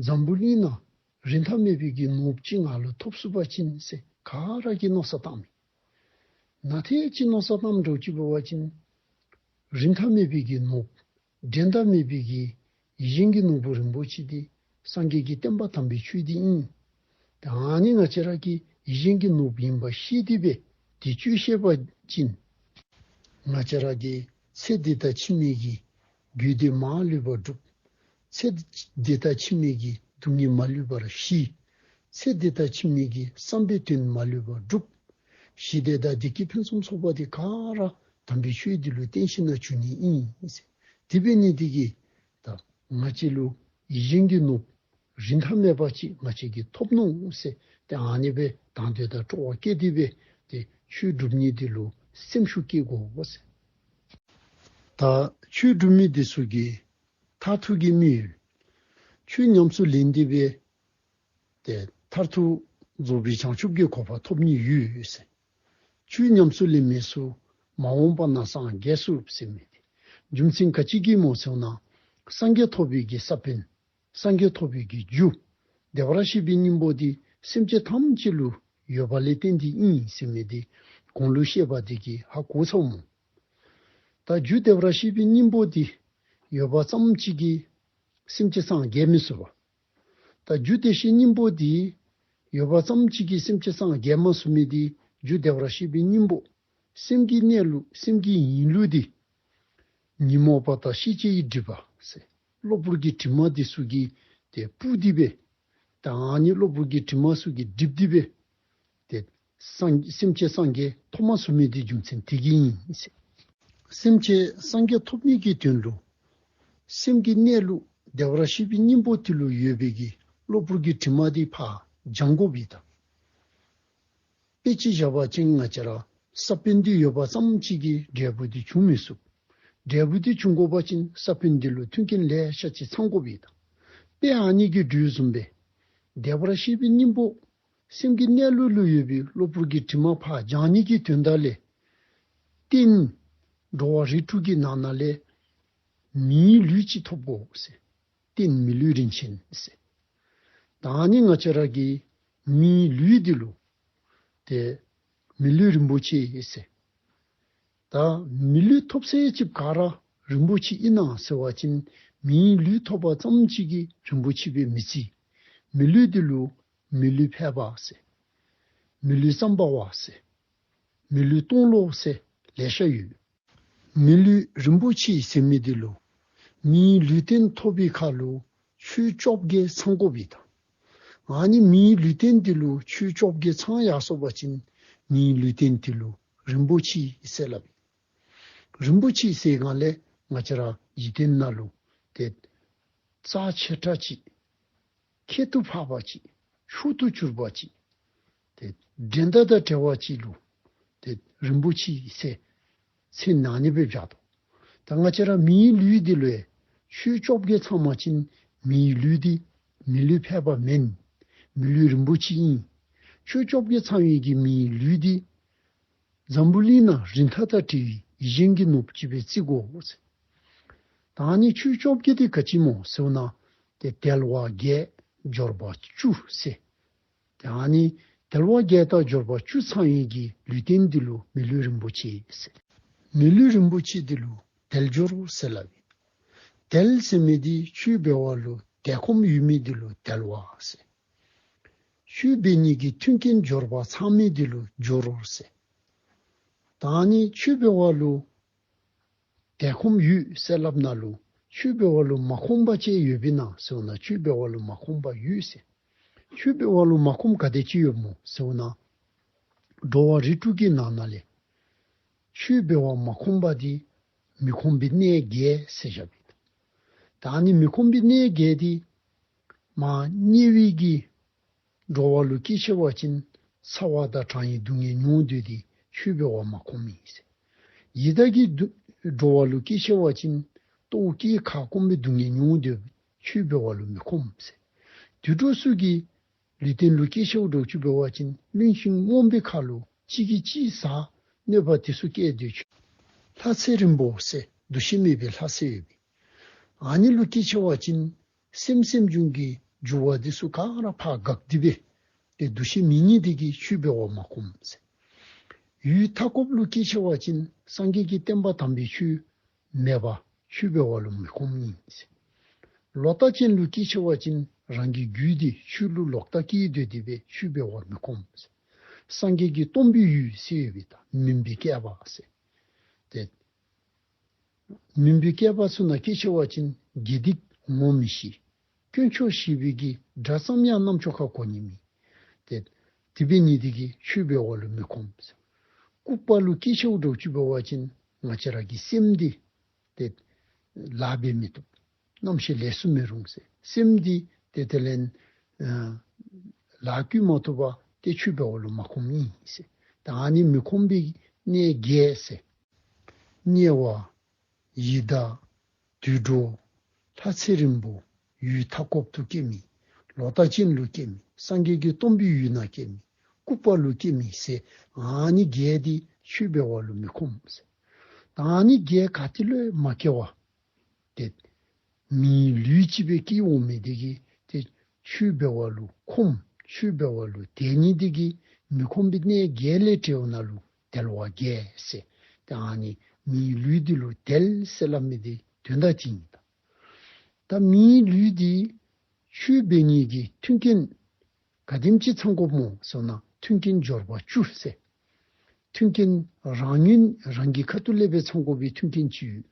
འཛམ་བུ་གླིང་ནང་རིན་ཐང་མེད་པའི་གི་ནོར་བུ་ཅིག་ང་ལུ་ཐོབ་ཚུགས་པ་ཅིན་ཟེར་ག་ར་གིས་མནོ་བསམ་བཏང་མི། ནཱ་ཏེ་ཅིག་མནོ་བསམ་བཏངམ་འདྲཝ་ཅིག་འབད་བ་ཅིན་རིན་ཐང་མེད་པའི་གི་ནོར་བུ་འགྲན་ཟླ་མེད་པའི་གི་ཡིད་བཞིན་གྱི་ནོར་བུ་རིན་པོ་ཆེ་འདི་སངས་རྒྱས་ཀྱི་བསྟན་པ་དམ་པའི་ཆོས་འདི་ཨིན། ཏེ་ཨ་ནི་ང་བཅས་ར་གི་ཡིད་བཞིན་གྱི་ནོར་བུ་ཨིན་པ་ཤེས་ཏེ་སྦེ་ཏེ་སྤྱོད་ཤེས་པ་ཅིན་ང་བཅས་ར་གི་ཚེ་འདི་དང་ཕྱི་མའི་གི་རྒུད་འདི་མ་ལུས་པར་འགྲུབ། ཚེ་འདི་དང་ཕྱི་མའི་གི་སྡུག་བསྔལ་མ་ལུས་པར་ཞི། ཚེ་འདི་དང་ཕྱི་མའི་གི་བསམ་པའི་དོན་མ་ལུས་པར་འགྲུབ། ཞི་བདེ་དང་བདེ་སྐྱིད་ཕུན་སུམ་ཚོགས་པ་འདི་ག་ར་དམ་པའི་ཆོས་འདི་ལུ་བརྟེན་ཞིནམ་ལས་འབྱུང་ནི་ཨིན་ཟེར། དེ་འབད་ནི་འདི་གིས་ད་ང་བཅས་ལུ་ཡིད་བཞིན་གྱི་ནོར་བུ་རིན་ཐང་མེད་པ་ཅིག་ང་བཅས་ཀྱིས་ཐོབ་ནུག་ཟེར། ཏེ་ཨ་ནི་སྦེ་དང་འདོད་དང་སྤྲོ་བ་བསྐྱེད་དེ་སྦེ་ཏེ་ཆོས་སྒྲུབ་ནི་འདི་ལུ་སེམས་ཤུགས་བསྐྱེད་དགོ་ཟེར། ད་ཆོས་སྒྲུབ་མི་འདི་ཚུ་གི་མཐར་ཐུག་གི་དམིགས་ཡུལ་ཆོས་ཉམས་སུ་ལེན་ཏེ་སྦེ་ཏེ་མཐར་ཐུག་རྫོགས་པའི་བྱང་ཆུབ་ཀྱི་གོ་འཕང་ཐོབ་ནི་ཡོད་ཟེར། ཆོས་ཉམས་སུ་ལེན་མི་ཚུ་མ་འོངས་པ་ན་སངས་རྒྱས་ཚུགས་ཟེར་མི་འདི་རྒྱུ་མཚན་ག་ཅི་གིས་སྨོ་ཟེར་ན་སངས་རྒྱས་ཐོབ་པའི་གི་ས་བོན་སངས་རྒྱས་ཐོབ་པའི་གི་རྒྱུ་བདེ་བར་གཤེགས་པའི་སྙིང་པོ་འདི་སེམས་ཅན་ཐམས་ཅད་ལུ་ཡོད་པ་ལས་བརྟེན་ཏེ་ཨིན་ཟེར་མི་འདི་གོང་ལུ་བཤད་པ་འདི་གིས་ཧ་གོ་ཚརཝ་སྨོ། ད་རྒྱུ་བདེ་བར་གཤེགས་པའི་སྙིང་པོ་འདི་ཡོད་པ་ཙམ་ཅིག་གིས་སེམས་ཅན་སངས་རྒྱས་མི་ཚུགས་པས། ད་རྒྱུ་བདེ་གཤེགས་སྙིང་པོ་འདི་ཡོད་པ་ཙམ་ཅིག་གིས་སེམས་ཅན་སངས་རྒྱས་མ་ཚུགས་མི་འདི་རྒྱུ་བདེ་བར་གཤེགས་པའི་སྙིང་པོ་སེམས་ཀྱི་གནས་ལུགས་སེམས་ཀྱི་ཡིན་ལུགས་འདི་ཉོན་མོངས་པ་དང་ཤེས་བྱའི་སྒྲིབ་པ་ཟེར་གློ་བུར་གྱི་དྲི་མ་འདི་ཚུ་གིས་ཏེ་སྤུར་ཏེ་སྦེ་ད་ཨ་ནི་གློ་བུར་གྱི་དྲི་མ་ཚུ་གིས་སྒྲིབ་སྟེ་སྦེ་ཏེ་སངས་སེམས་ཅན་སངས་རྒྱས་ཐོབ་མ་ཚུགས་མི་འདི་རྒྱུ་མཚན་འདི་གིས་ཨིན་ཟེར། སེམས་ཅན་སངས་རྒྱས་ཐོབ་ནི་གི་དོན་ལུ་སེམས་ཀྱི་གནས་ལུགས་བདེ་བར་གཤེགས་པའི་སྙིང་པོ་འདི་ལུ་ཡོད་པའི་གི་གློ་བུར་གྱི་དྲི་མ་འདི་ཕར་སྦྱང་དགོ་པས་ད། དཔེ་ཅིག་བཞག་པ་ཅིན་ང་བཅས་ར་ས་བོན་འདི་ཡོད་པ་ཙམ་ཅིག་གིས་འབྲས་བུ་འདི་འབྱུང་མི་ཚུགས། འབྲས་བུ་འདི་འབྱུང་དགོ་པ་ཅིན་ས་བོན་འདི་ལུ་མཐུན་རྐྱེན་ལེ་ཤ་ཅིག་ཚང་དགོ་པས་ད། དཔེ་ཨ་ནི་གི་འགྲོས་བཟུམ་སྦེ་བདེ་བར་གཤེགས་པའི་སྙིང་པོ་སེམས་ཀྱི་གནས་ལུགས་ལུ་ཡོད་པའི་གློ་བུར་གྱི་དྲི་མ་ཕར་སྦྱང་ནི་གི་དོན་དག་ལས་རྟེན་འགྲོ་བ་རིགས་དྲུག་གི་ནང་ན་ལས་མིའི་ལུས་ཅིག་ཐོབ་དགོ་ཟེར། རྟེན་མི་ལུས་རིན་ཆེན་ཟེར། ད་ཨ་ནི་ང་བཅས་ར་གི་མིའི་ལུས་འདི་ལུ་ཏེ་མི་ལུས་རིན་པོ་ཆེ་ཟེར། ད་མི་ལུས་ཐོབ་ཚད་ཅིག་ག་ར་རིན་པོ་ཆེ་ཨིན་ན་ཟེར་བ་ཅིན་མིའི་ལུས་ཐོབ་པ་ཙམ་ཅིག་གིས་རིན་པོ་ཆེ་སྦེ་མི་བརྩི། མི་ལུས་འདི་ལུ་མི་ལུས་ཕལ་པ་ཟེར། མི་ལུས་བསམ་པ་བ་ཟེར། མི་ལུས་སྟོང་ལོ་ཟེར་ལེ་ཤ་ཡོད། མི་ལུས་རིན་པོ་ཆེ་ཟེར་མི་འདི་ལུ་མིའི་ལུས་རྟེན་ཐོབ་པའི་ཁར་ལུ་ཆོས་བཅོ་བརྒྱད་ཚང་དགོ་པས་ད། ཨ་ནི་མིའི་ལུས་རྟེན་འདི་ལུ་ཆོས་བཅོ་བརྒྱད་ཚང་ཡར་སོང་པ་ཅིན་མིའི་ལུས་རྟེན་འདི་ལུ་རིན་པོ་ཆེ་ཟེར་སླབ་ཨིན། རིན་པོ་ཆེ་ཟེར་སྒང་ལས་ང་བཅས་ར་འཇིག་རྟེན་ནང་ལུ་ཏེ་རྩ་ཆེ་དྲགས་ཅིག་ཁྱད་དུ་འཕགས་པ་ཅིག་མཆོག་ཏུ་གྱུར་པ་ཅིག་ཏེ་འགྲན་ཟླ་དང་བྲལ་བ་ཅིག་ལུ་ཏེ་རིན་པོ་ཆེ་ཟེར་མཚན་གནང་ནི་སྦེ་བཞག་དོ། ད་ང་བཅས་ར་མིའི་ལུས་འདི་ལུ་ཡང་ཆོས་བཅོ་བརྒྱད་ཚང་པ་ཅིན་མིའི་ལུས་འདི་མི་ལུས་ཕལ་པ་མེན། མི་ལུས་རིན་པོ་ཆེ་ཨིན། ཆོས་བཅོ་བརྒྱད་ཚང་བའི་གི་མིའི་ལུས་འདི་འཛམ་བུ་གླིང་ནང་རིན་ཐང་དང་བྲལ་བའི་ཡིད་བཞིན་གྱི་ནོར་བུ་ཅིག་སྦེ་བརྩི་དགོ་ཟེར། ད་ཨ་ནི་ཆོས་བཅོ་བརྒྱད་འདི་ག་ཅི་སྨོ་ཟེར་བ་ཅིན་ཏེ་དལ་བ་བརྒྱད་འབྱོར་པ་བཅུ་ཟེར། ཏེ་ཨ་ནི་དལ་བ་བརྒྱད་དང་འབྱོར་པ་བཅུ་ཚང་བའི་གི་ལུས་རྟེན་འདི་ལུ་མི་ལུས་རིན་པོ་ཆེ་ཟེར། མི་ལུས་རིན་པོ་ཆེ་འདི་ལུ་དལ་འབྱོར་ཟེར་སླབ་ཨིན། དལ་ཟེར་མི་འདི་ཆོས་འབད་བ་ལུ་དལ་ཁོམ་ཡོད་མི་འདི་ལུ་དལ་བ་ཟེར། ཆོས་འབད་ནི་གི་མཐུན་རྐྱེན་འབྱོར་པ་ཚང་མི་འདི་ལུ་འབྱོར་ཟེར། ད་ཨ་ནི་ཆོས་འབད་བ་ལུ་དལ་ཁོམ་ཡོད་ཟེར་སླབ་ནི་ལུ་ཆོས་འབད་བ་ལུ་མ་ཁོམ་པ་ཅིག་ཡོདཔ་ཨིན་ན་ཟེར་བ་ཅིན་ཆོས་འབད་བ་ལུ་མ་ཁོམ་པ་ཡོད་ཟེར། ཆོས་འབད་བ་ལུ་མ་ཁོམ་ག་དེ་ཅིག་ཡོདཔ་སྨོ་ཟེར་བ་ཅིན་འགྲོ་བ་རིགས་དྲུག་གི་ནང་ན་ལས་ཆོས་འབད་བ་མ་ཁོམ་པ་འདི་མི་ཁོམ་པའི་གནས་བརྒྱད་ཟེར་བཞག་པས། ད་ཨ་ནི་མི་ཁོམ་པའི་གནས་བརྒྱད་འདི་མར་དམྱལ་བའི་གི་འགྲོ་བ་ལུ་སྐྱེ་ཆེ་བ་ཅིན་ཚ་བ་དང་གྲང་བའི་སྡུག་བསྔལ་མྱོང་སྡོད་དེ་ཆོས་འབད་བ་མ་ཁོམ་ཨིན་ཟེར། ཡི་དྭགས་ཀྱི་འགྲོ་བ་ལུ་སྐྱེ་ཆེ་བ་ཅིན་ལྟོཝ་བཀྱེས་ཁ་སྐོམ་པའི་སྡུག་བསྔལ་མྱོང་སྡོད་ཆོས་འབད་བ་ལུ་མི་ཁོམ་ཟེར། དུད་འགྲོ་ཚུ་གི་ལུས་རྟེན་ལུ་སྐྱེ་ཆེ་བ་འདྲཝ་ཅིག་འབད་བ་ཅིན་བླུན་ཤིང་རྨོངས་པའི་ཁ་ལུ་གཅིག་གིས་གཅིག་ཟ་གནོད་པ་དེ་ཚུ་བཀལ་སྡོད་ཆོས། ལྷ་ཚེ་རིང་པོ་ཟེར་འདུ་ཤེས་མེད་པའི་ལྷ་ཟེར་ཡོད་པས། ཨ་ནི་ལུ་སྐྱེ་ཆེ་བ་ཅིན་སེམས་སེམས་བྱུང་གི་འགྱུར་བ་དེ་ཚུ་ག་ར་ཕར་འགག་སྟེ་སྦེ་ཏེ་འདུ་ཤེས་མེད་ནི་དེ་གིས་ཆོས་འབད་བ་མ་ཁོམ་ཟེར། ཡུལ་མཐའ་འཁོབ་ལུ་སྐྱེ་ཆེ་བ་ཅིན་སངས་རྒྱས་ཀྱི་བསྟན་པ་དམ་པའི་ཆོས་མེད་པར་ཆོས་འབད་བ་ལུ་མི་ཁོམ་ཨིན་ཟེར། ལོག་ལྟ་ཅན་ལུ་སྐྱེ་ཆེ་བ་ཅིན་རང་གི་རྒྱུད་འདི་ཆོས་ལུ་ལོག་ལྟ་སྐྱེས་སྡོད་དེ་སྦེ་ཆོས་འབད་བ་མི་ཁོམ་ཟེར། སངས་རྒྱས་ཀྱི་སྟོན་པའི་ཡུལ་ཟེར་ཡོད་པས། ད་མུན་པའི་བསྐལ་པ་ཟེར། ཏེ་མུན་པའི་བསྐལ་པ་ཚུ་ནང་སྐྱེ་ཆེ་བ་ཅིན་དགེ་སྡིག་ངོ་མི་ཤེས། དཀོན་མཆོག་ཞི་བའི་གི་སྒྲ་ཙམ་ཡང་རྣམ་ཅོ་ཁར་གོ་ནི་མེད། ཏེ་དེ་འབད་ནི་དེ་གིས་ཆོས་འབད་བ་ལུ་མི་ཁོམ་ཟེར། ལྐུགས་པ་ལུ་སྐྱེ་ཆེ་བ་འདྲཝ་ཅིག་འབད་བ་ཅིན་ང་བཅས་ར་གི་སེམས་འདི་ཏེ་ལཱ་འབད་མི་བཏུབ། རྣམ་ཤེས་ལས་སུ་མི་རུང་ཟེར། སེམས་འདི་ཏེ་དེ་ལས་ཨ་ལཱ་བཀོལ་མ་བཏུབ་པར་ཏེ་ཆོས་འབད་བ་ལུ་མ་ཁོམ་ཨིན་ཟེར། ད་ཨ་ནི་མི་ཁོམ་པའི་གནས་བརྒྱད་ཟེར། དམྱལ་བ། ཡི་དྭགས། དུད་འགྲོ། ལྷ་ཚེ་རིང་པོ། ཡུལ་མཐའ་འཁོབ་ཏུ་སྐྱེ་མི། ལོག་ལྟ་ཅན་ལུ་སྐྱེ་མི། སངས་རྒྱས་ཀྱི་སྟོན་པའི་ཡུལ་ནང་སྐྱེ་མི། ལྐུགས་པ་ལུ་སྐྱེ་མི་ཟེར་ཨ་ནི་བརྒྱད་འདི་ཆོས་འབད་བ་ལུ་མི་ཁོམ་ཟེར། ད་ཨ་ནི་བརྒྱད་ག་ཏེ་ལུ་ཡང་མ་སྐྱེ་བར་ཏེ་མིའི་ལུས་ཅིག་སྦེ་སྐྱེ་འོང་མི་དེ་གིས་ཏེ་ཆོས་འབད་བ་ལུ་ཁོམ། ཆོས་འབད་བ་ལུ་དད་ནི་དེ་གིས་མི་ཁོམ་པའི་གནས་བརྒྱད་ལས་བྲལ་བ་ནང་ལུ་དལ་བ་བརྒྱད་ཟེར། ཏེ་ཨ་ནི་མིའི་ལུས་འདི་ལུ་དལ་ཟེར་སླབ་མི་དེ་དོན་དག་དེ་ཨིན། ད་མིའི་ལུས་འདི་ཆོས་འབད་ནི་གི་མཐུན་རྐྱེན་ག་དེམ་ཅིག་ཚང་དགོཔ་སྨོ་ཟེར་ན་མཐུན་རྐྱེན་འབྱོར་པ་བཅུ་ཟེར། མཐུན་རྐྱེན་རང་ཉིད་རང་གི་ཁ་ཐུག་ལས་སྦེ་ཚང་དགོ་པའི་མཐུན་རྐྱེན་ཅིག་ཡོད།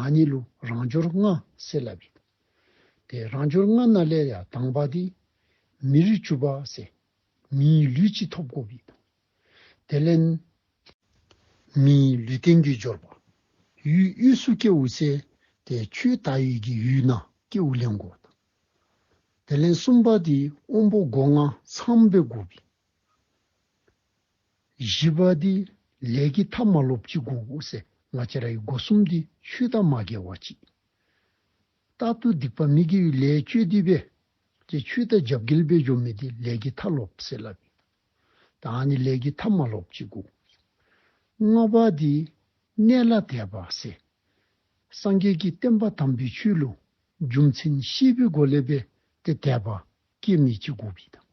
ཨ་ནི་ལུ་རང་འབྱོར་ལྔ་ཟེར་སླབ་ཨིན། ཏེ་རང་འབྱོར་ལྔ་ནང་ལས་ཡང་དང་པ་འདི་མི་རིགས་བཅུ་པ་ཟེར་མིའི་ལུས་ཅིག་ཐོབ་དགོ་པའི། དེ་ལས་མིའི་ལུས་རྟེན་གྱི་འབྱོར་པ། ཡུལ་དབུས་སུ་སྐྱེ་བོ་ཟེར་ཏེ་ཆོས་དར་བའི་གི་ཡུལ་ནང་སྐྱེ་བོ་ལེན་དགོ། དེ་ལས་གསུམ་པ་འདི་དབང་པོ་སྒོ་ལྔ་ཚངམ་སྦེ་དགོ་པའི། བཞི་པ་འདི་ལས་ཀྱི་མཐའ་མ་ལོགཔ་ཅིག་དགོ་ཟེར། ང་བཅས་རའི་སྒོ་གསུམ་འདི་ཆོས་དང་མ་འགལ་བ་ཅིག། རྟག་ཏུ་སྡིག་པ་མི་དགེ་བའི་ལས་སྤྱོད་དེ་སྦེ་ཏེ་ཆོས་དང་རྒྱབ་འགལ་སྦེ་འགྱོ་མི་འདི་ལས་ཀྱི་མཐའ་ལོགཔ་ཟེར་སླབ་ཨིན། ད་ཨ་ནི་ལས་ཀྱི་མཐའ་མ་ལོགཔ་ཅིག་དགོ། ལྔ་པ་འདི་གནས་ལ་དད་པ་ཟེར། སངས་རྒྱས་ཀྱི་བསྟན་པ་དམ་པའི་ཆོས་ལུ་རྒྱུ་མཚན་ཤེས་པའི་སྒོ་ལས་སྦེ་ཏེ་དད་པ་སྐྱེ་མི་ཅིག་དགོ་པའི་དང་།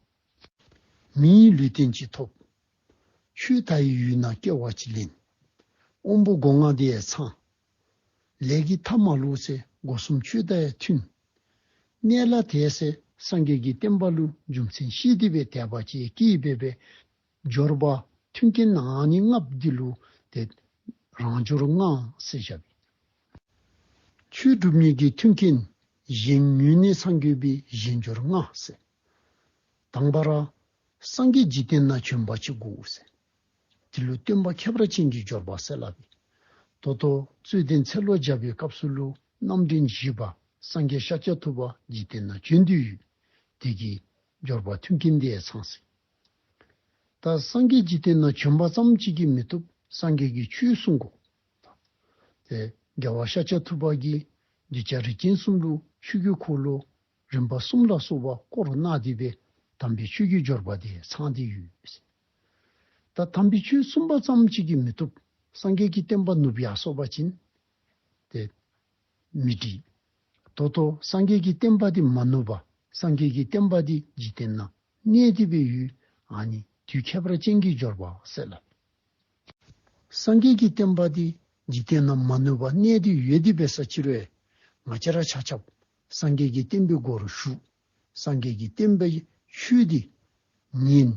མིའི་ལུས་རྟེན་ཅིག་ཐོབ། ཆོས་དར་བའི་ཡུལ་ནང་སྐྱེ་བ་ཅིག་ལེན། དབང་པོ་སྒོ་ལྔ་འདི་ཡང་ཚང་། ལས་ཀྱི་མཐའ་མ་ལོག་ཟེར་སྒོ་གསུམ་ཆོས་དང་ཡང་མཐུན། གནས་ལ་དད་ཟེར་སངས་རྒྱས་ཀྱི་བསྟན་པ་ལུ་རྒྱུ་མཚན་ཤེས་ཏེ་སྦེ་དད་པ་ཅིག་སྐྱེས་སྦེ་སྦེ་འབྱོར་པ་མཐུན་རྐྱེན་ཨ་ནི་ལྔ་པོ་འདི་ལུ་ཏེ་རང་འབྱོར་ལྔ་ཟེར་བཞག་པས། ཆོས་སྒྲུབ་ནི་གི་མཐུན་རྐྱེན་གཞན་ཉོན་ནས་སངས་རྒྱས་པའི་གཞན་འབྱོར་ལྔ་ཟེར། དང་པ་ར་སངས་རྒྱས་འཇིག་རྟེན་ན་བྱོན་པ་ཅིག་དགོ་ཟེར། དེ་ལུ་སྟོན་པ་ཁྱད་པར་ཅན་གྱི་འབྱོར་པ་ཟེར་སླབ་ཨིན། ད་ལྟོ་རྩོད་ལྡན་ཚེ་ལོ་བརྒྱ་པའི་སྐབས་སུ་ལུ་རྣམ་འདྲེན་བཞི་པ་སངས་རྒྱས་ཤཱཀྱ་ཐུབ་པ་འཇིག་རྟེན་ན་བྱོན་ཏེ་ཡོད། དེ་གིས་འབྱོར་པ་མཐུན་རྐྱེན་དེ་ཚང་ཟེར། ད་སངས་རྒྱས་འཇིག་རྟེན་ན་བྱོན་པ་ཙམ་ཅིག་གིས་མི་བཏུབ། སངས་རྒྱས་ཀྱི་ཆོས་གསུང་དགོ། ཏེ་རྒྱལ་བ་ཤཱཀྱ་ཐུབ་པ་གིས་གདུལ་བྱ་རིགས་ཅན་གསུམ་ལུ་ཆོས་ཀྱི་འཁོར་ལོ་རིམ་པ་གསུམ་ལ་སོགས་པ་བསྐོར་གནང་སྟེ་སྦེ་དམ་པའི་ཆོས་ཀྱི་འབྱོར་པ་དེ་ཚང་སྟེ་ཡོད། ད་དམ་པའི་ཆོས་གསུངས་པ་ཙམ་ཅིག་གིས་མི་བཏུབ། སངས་རྒྱས་ཀྱི་བསྟན་པ་ནུབ་ཡར་སོང་པ་ཅིན་ཏེ་མི་འགྲིག། ད་ལྟོ་སངས་རྒྱས་ཀྱི་བསྟན་པ་འདི་མ་ནུབ་པར་སངས་རྒྱས་ཀྱི་བསྟན་པ་འདི་འཇིག་རྟེན་ན་གནས་ཏེ་སྦེ་ཡོད། ཨ་ནི་དུས་ཁྱད་པར་ཅན་གྱི་འབྱོར་པ་ཟེར་སླབ། སངས་རྒྱས་ཀྱི་བསྟན་པ་འདི་འཇིག་རྟེན་ན་མ་ནུབ་པར་གནས་ཏེ་ཡོད་དེ་འབད་ས་ཅིག་རུང་ང་བཅས་ར་ཆ་ཁྱབ་སངས་རྒྱས་ཀྱི་བསྟན་པའི་སྒོ་རུ་ཞུགས། སངས་རྒྱས་ཀྱི་བསྟན་པའི་ཆོས་འདི་ཉན་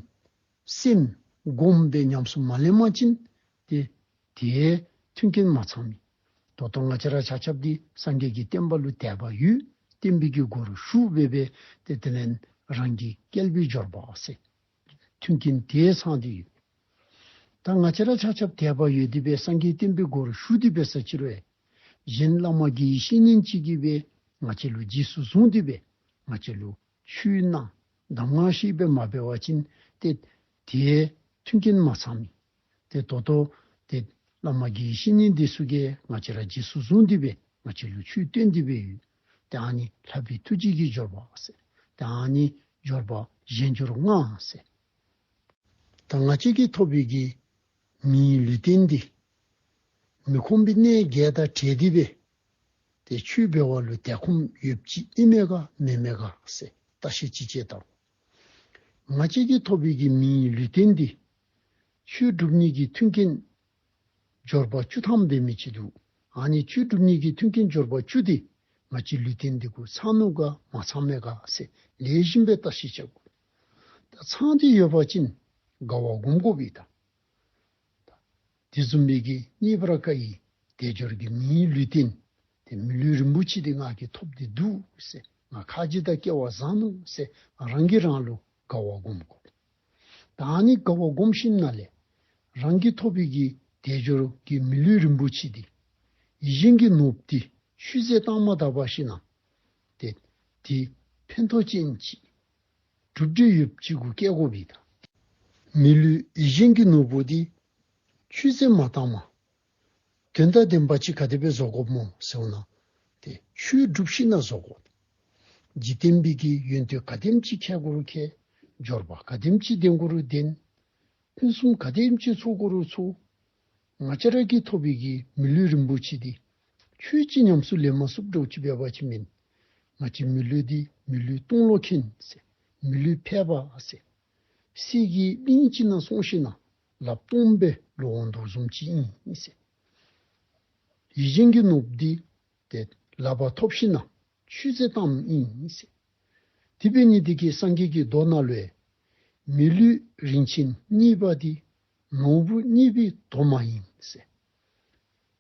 སེམས་སྒོམ་སྦེ་ཉམས་སུ་མ་ལེན་པ་ཅིན་ཏེ་དེའི་མཐུན་རྐྱེན་མ་ཚང་མི། ད་ལྟོ་ང་བཅས་ར་ཆ་ཁྱབ་འདི་སངས་རྒྱས་ཀྱི་བསྟན་པ་ལུ་དད་པ་ཡོད། བསྟན་པའི་གི་སྒོ་རུ་ཞུགས་སྦེ་སྦེ་ཏེ་དེ་ལས་རང་གི་བསྐལ་པའི་འབྱོར་པ་ཟེར་མཐུན་རྐྱེན་དེ་ཚང་སྟེ་ཡོད། ད་ང་བཅས་ར་ཆ་ཁྱབ་དད་པ་ཡོད་དེ་སྦེ་སངས་རྒྱས་བསྟན་པའི་སྒོ་རུ་ཞུགས་ཏེ་འབད་ས་ཅིག་རུང་གཞན་བླ་མ་དགེ་བའི་བཤེས་གཉེན་ཅིག་གིས་སྦེ་ ང་བཅས་ལུ་རྗེས་སུ་བཟུང་སྟེ་སྦེ་ང་བཅས་ལུ་ཆོས་གནང་གདམས་ངག་བཤད་སྦེ་མ་འབད་བ་ཅིན་ཏེ་དེའི་མཐུན་རྐྱེན་མ་ཚང་མི། ཏེ་ད་ལྟོ་ཏེ་བླ་མ་དགེ་བའི་བཤེས་གཉེན་འདི་ཚུ་གིས་ང་བཅས་ར་རྗེས་སུ་བཟུང་སྟེ་སྦེ་ང་བཅས་ལུ་ཆོས་སྟོན་ཏེ་སྦེ་ཡོད། ཏེ་ཨ་ནི་ལྷག་པའི་ཐུགས་རྗེ་གི་འབྱོར་པ་ཟེར། ཏེ་ཨ་ནི་འབྱོར་པ་གཞན་འབྱོར་ལྔ་ཟེར། ད་ང་བཅས་ཀྱིས་ཐོབ་པའི་གི་མིའི་ལུས་རྟེན་འདི་མི་ཁོམ་པའི་གནས་བརྒྱད་དང་བྲལ་ཏེ་སྦེ་ཏེ་ཆོས་འབད་བ་ལུ་དལ་ཁོམ་ཡོདཔ་ཅིག་ཨིན་མས་ག་མེན་མས་ག་ཟེར་བརྟག་ཞིབ་ཅིག་བྱེད་དོ། ང་བཅས་ཀྱིས་ཐོབ་པའི་གི་མིའི་ལུས་རྟེན་འདི་ཆོས་སྒྲུབ་ནི་གི་མཐུན་རྐྱེན་འབྱོར་པ་བཅུ་ཐམ་འབད་མི་ཅིག་འདུག། ཨ་ནི་ཆོས་སྒྲུབ་ནི་གི་མཐུན་རྐྱེན་འབྱོར་པ་བཅུ་འདི་ང་བཅས་ལུས་རྟེན་འདི་གུ་ཚང་ནུག་ག་མ་ཚང་མས་ག་ཟེར་ལེགས་ཤོམ་སྦེ་བརྟག་ཞིབ་བྱ་དགོ། ད་ཚང་སྟེ་ཡོད་པ་ཅིན་དགའ་བ་སྒོམ་དགོ་པས་ད། དེ་བཟུམ་མའི་གི་རྙེད་པར་དཀའ་བའི་དལ་འབྱོར་གྱི་མིའི་ལུས་རྟེན་ཏེ་མི་ལུས་རིན་པོ་ཆེ་འདི་ང་གིས་ཐོབ་སྟེ་འདུག་ཟེར་ང་ཁ་རྗེ་དང་སྐལ་བ་བཟང་ནུག་ཟེར་རང་གིས་རང་ལུ་དགའ་བ་སྒོམ་དགོ། ད་ཨ་ནི་དགའ་བ་སྒོམ་ཞིནམ་ལས་རང་གིས་ཐོབ་པའི་གི་དལ་འབྱོར་གྱི་མི་ལུས་རིན་པོ་ཆེ་འདི་ཡིད་བཞིན་གྱི་ནོར་བུ་འདི་ཆུད་ཟོས་བཏང་མ་ད་པར་ཞིནམ་ཏེ་དེ་ཕན་ཐོགས་ཅན་ཅིག་གྲུབ་འབྲས་ཡོདཔ་ཅིག་གུ་བསྐྱལ་དགོ་པས་ད། མི་ལུས་ཡིད་བཞིན་གྱི་ནོར་བུ་འདི་ཆུད་ཟོས་མ་བཏང་མ་དོན་དང་ལྡནམ་ཅིག་ག་དེ་སྦེ་བཟོ་དགོཔ་སྨོ་ཟེར་བ་ཅིན་ཏེ་ཆོས་སྒྲུབ་ཞིནམ་བཟོ་དགོ། འཇིག་རྟེན་པའི་གི་ཡོན་ཏན་ག་དེམ་ཅིག་མཁས་དགོ་རུང་མཁས། འབྱོར་པ་ག་དེམ་ཅིག་ལྡན་དགོ་རུང་ལྡན། ཕུན་སུམ་ག་དེམ་ཅིག་ཚོགས་དགོ་རུང་ཚོགས། ང་བཅས་ར་གིས་ཐོབ་པའི་གི་མི་ལུས་རིན་པོ་ཆེ་འདི་ཆོས་ཅིག་ཉམས་སུ་ལེན་མ་ཚུགསཔ་འདྲཝ་ཅིག་འབད་བ་ཅིན་མེན། ང་བཅས་མི་ལུས་འདི་མི་ལུས་སྟོང་ལོ་མཁན་ཟེར། མི་ལུས་ཕལ་པ་ཟེར། གསེར་གྱི་གླིང་ཅིག་ནང་སོང་ཞིནམ་ལགཔ་སྟོངམ་སྦེ་ལོག་འོང་དོ་བཟུམ་ཅིག་ཨིན་ཟེར། ཡིད་བཞིན་གྱི་ནོར་བུ་འདི་ཏེ་ལག་པར་ཐོབ་ཞིནམ་ཆུད་ཟོས་བཏངམ་ཨིན་ཟེར། དེ་འབད་ནི་འདི་གིས་སངས་རྒྱས་ཀྱི་མདོ་ནང་ལུ་མི་ལུས་རིན་ཆེན་རྙེད་པ་འདི་ནོར་བུ་རྙེད་པའི་དོ་མ་ཡིན་ཟེར།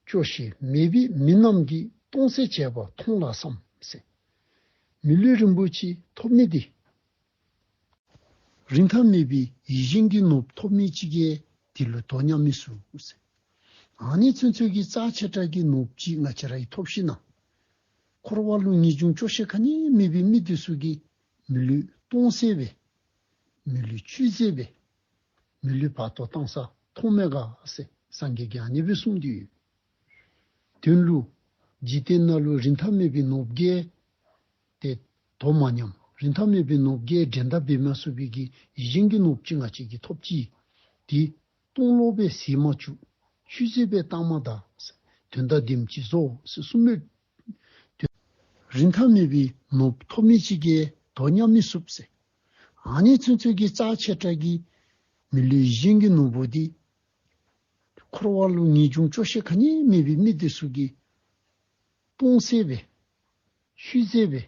སྐྱོ་ཤས་མེད་པའི་མི་རྣམས་ཀྱིས་སྟོང་ཟད་བྱས་པ་མཐོང་ལགས་སམ་ཟེར། མི་ལུས་རིན་པོ་ཆེ་ཐོབ་མི་འདི་རིན་ཐང་མེད་པའི་ཡིད་བཞིན་གྱི་ནོར་བུ་ཐོབ་མི་ཅིག་གིས་དེ་ལུ་དོ་མཉམ་མི་ཚུགས་ཟེར། ཨ་ནི་ཚུན་ཚོད་ཀྱི་རྩ་ཆེ་དྲགས་ཀྱི་ནོར་བུ་ཅིག་ང་བཅས་ར་གིས་ཐོབ་ཞིནམ་འཁོར་བ་ལུ་ངེས་འབྱུང་སྐྱོ་ཤས་ག་ནི་མེད་པའི་མི་འདི་ཚུ་གིས་མི་ལུས་སྟོང་ཟད་སྦེ་མི་ལུས་ཆུད་ཟོས་སྦེ་མི་ལུས་བར་དོ་བཏང་ས་མཐོང་མས་ག་ཟེར་སངས་རྒྱས་ཀྱིས་ཨ་ནི་སྦེ་གསུངས་ཏེ་ཡོད། དོན་ལུ་འཇིག་རྟེན་ནང་ལུ་རིན་ཐང་མེད་པའི་ནོར་བུ་གིས་ཏེ་དོ་མ་མཉམ། རིན་ཐང་མེད་པའི་ནོར་བུ་གིས་འགྲན་ཟླ་འབད་མ་ཚུགས་པའི་གི་ཡིད་བཞིན་གྱི་ནོར་བུ་ཅིག་ང་བཅས་ཀྱིས་ཐོབ་ཅི། དེ་སྟོང་ལོག་སྦེ་ཟད་མ་བཅུག། ཆུད་ཟོས་སྦེ་བཏང་མ་ད། དོན་དང་ལྡནམ་ཅིག་བཟོ་ཟེར་གསུངས་མི། རིན་ཐང་མེད་པའི་ནོར་བུ་ཐོབ་མི་ཅིག་གིས་དོ་མཉམ་མི་ཚུགས་ཟེར། ཨ་ནི་ཚུན་ཚོད་ཀྱི་རྩ་ཆེ་དྲགས་ཀྱི་མི་ལུས་ཡིད་བཞིན་གྱི་ནོར་བུ་འདི་འཁོར་བ་ལུ་ངེས་འབྱུང་སྐྱོ་ཤས་ག་ནི་མེད་པའི་མི་འདི་ཚུ་གིས་སྟོང་ཟད་སྦེ་ཆུད་ཟོས་སྦེ་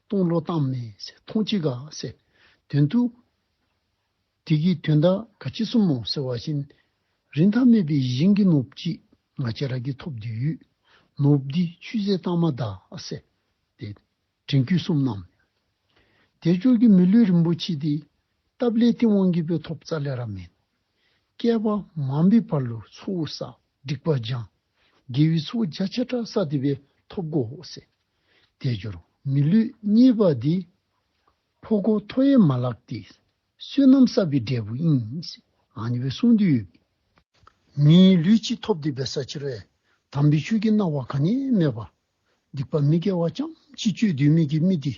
སྟོང་ལོག་བཏངམ་མས་ཟེར་མཐོང་ཅི་ག་ཟེར། དོན་དུ་དེ་གི་དོན་དག་ག་ཅི་གསུངམ་སྨོ་ཟེར་བ་ཅིན་རིན་ཐང་མེད་པའི་ཡིད་བཞིན་གྱི་ནོར་བུ་ཅིག་ང་བཅས་ར་གིས་ཐོབ་སྟེ་ཡོད། ནོར་བུ་འདི་ཆུད་ཟོས་བཏང་མ་ད་ཟེར་ཏེ་དྲན་སྐུལ་གསུངམ་གནང་། དལ་འབྱོར་གྱི་མི་ལུས་རིན་པོ་ཆེ་འདི་སྟབས་ལེགས་སྟེས་དབང་གིས་སྦེ་ཐོབ་རྩ་ལས་ར་མེན། བསྐལ་པ་མང་པོའི་བར་ལུ་ཚོགས་བསགས་སྒྲིབ་པ་སྦྱང་དགེ་བའི་ཚོགས་རྒྱ་ཆེ་དྲགས་བསགས་ཏེ་སྦེ་ཐོབ་དགོ་ཟེར། དལ་འབྱོར་མི་ལུས་རྙེད་པ་འདི་ཕོ་རྒོད་མཐོ་ཡང་མ་ལགས་ཏེ། བསོད་ནམས་བསགས་པའི་འབྲས་བུ་ཨིན་ཟེར་ཨ་ནི་སྦེ་གསུངས་ཏེ་ཡོད། མིའི་ལུས་ཅིག་ཐོབ་སྟེ་འབད་ས་ཅིག་རུང་དམ་པའི་ཆོས་ཀྱི་སྣང་བ་ག་ནི་མེད་པར་སྡིག་པ་མི་དགེ་བ་རྐྱངམ་ཅིག་སྤྱོད་སྡོད་མི་གི་མི་འདི་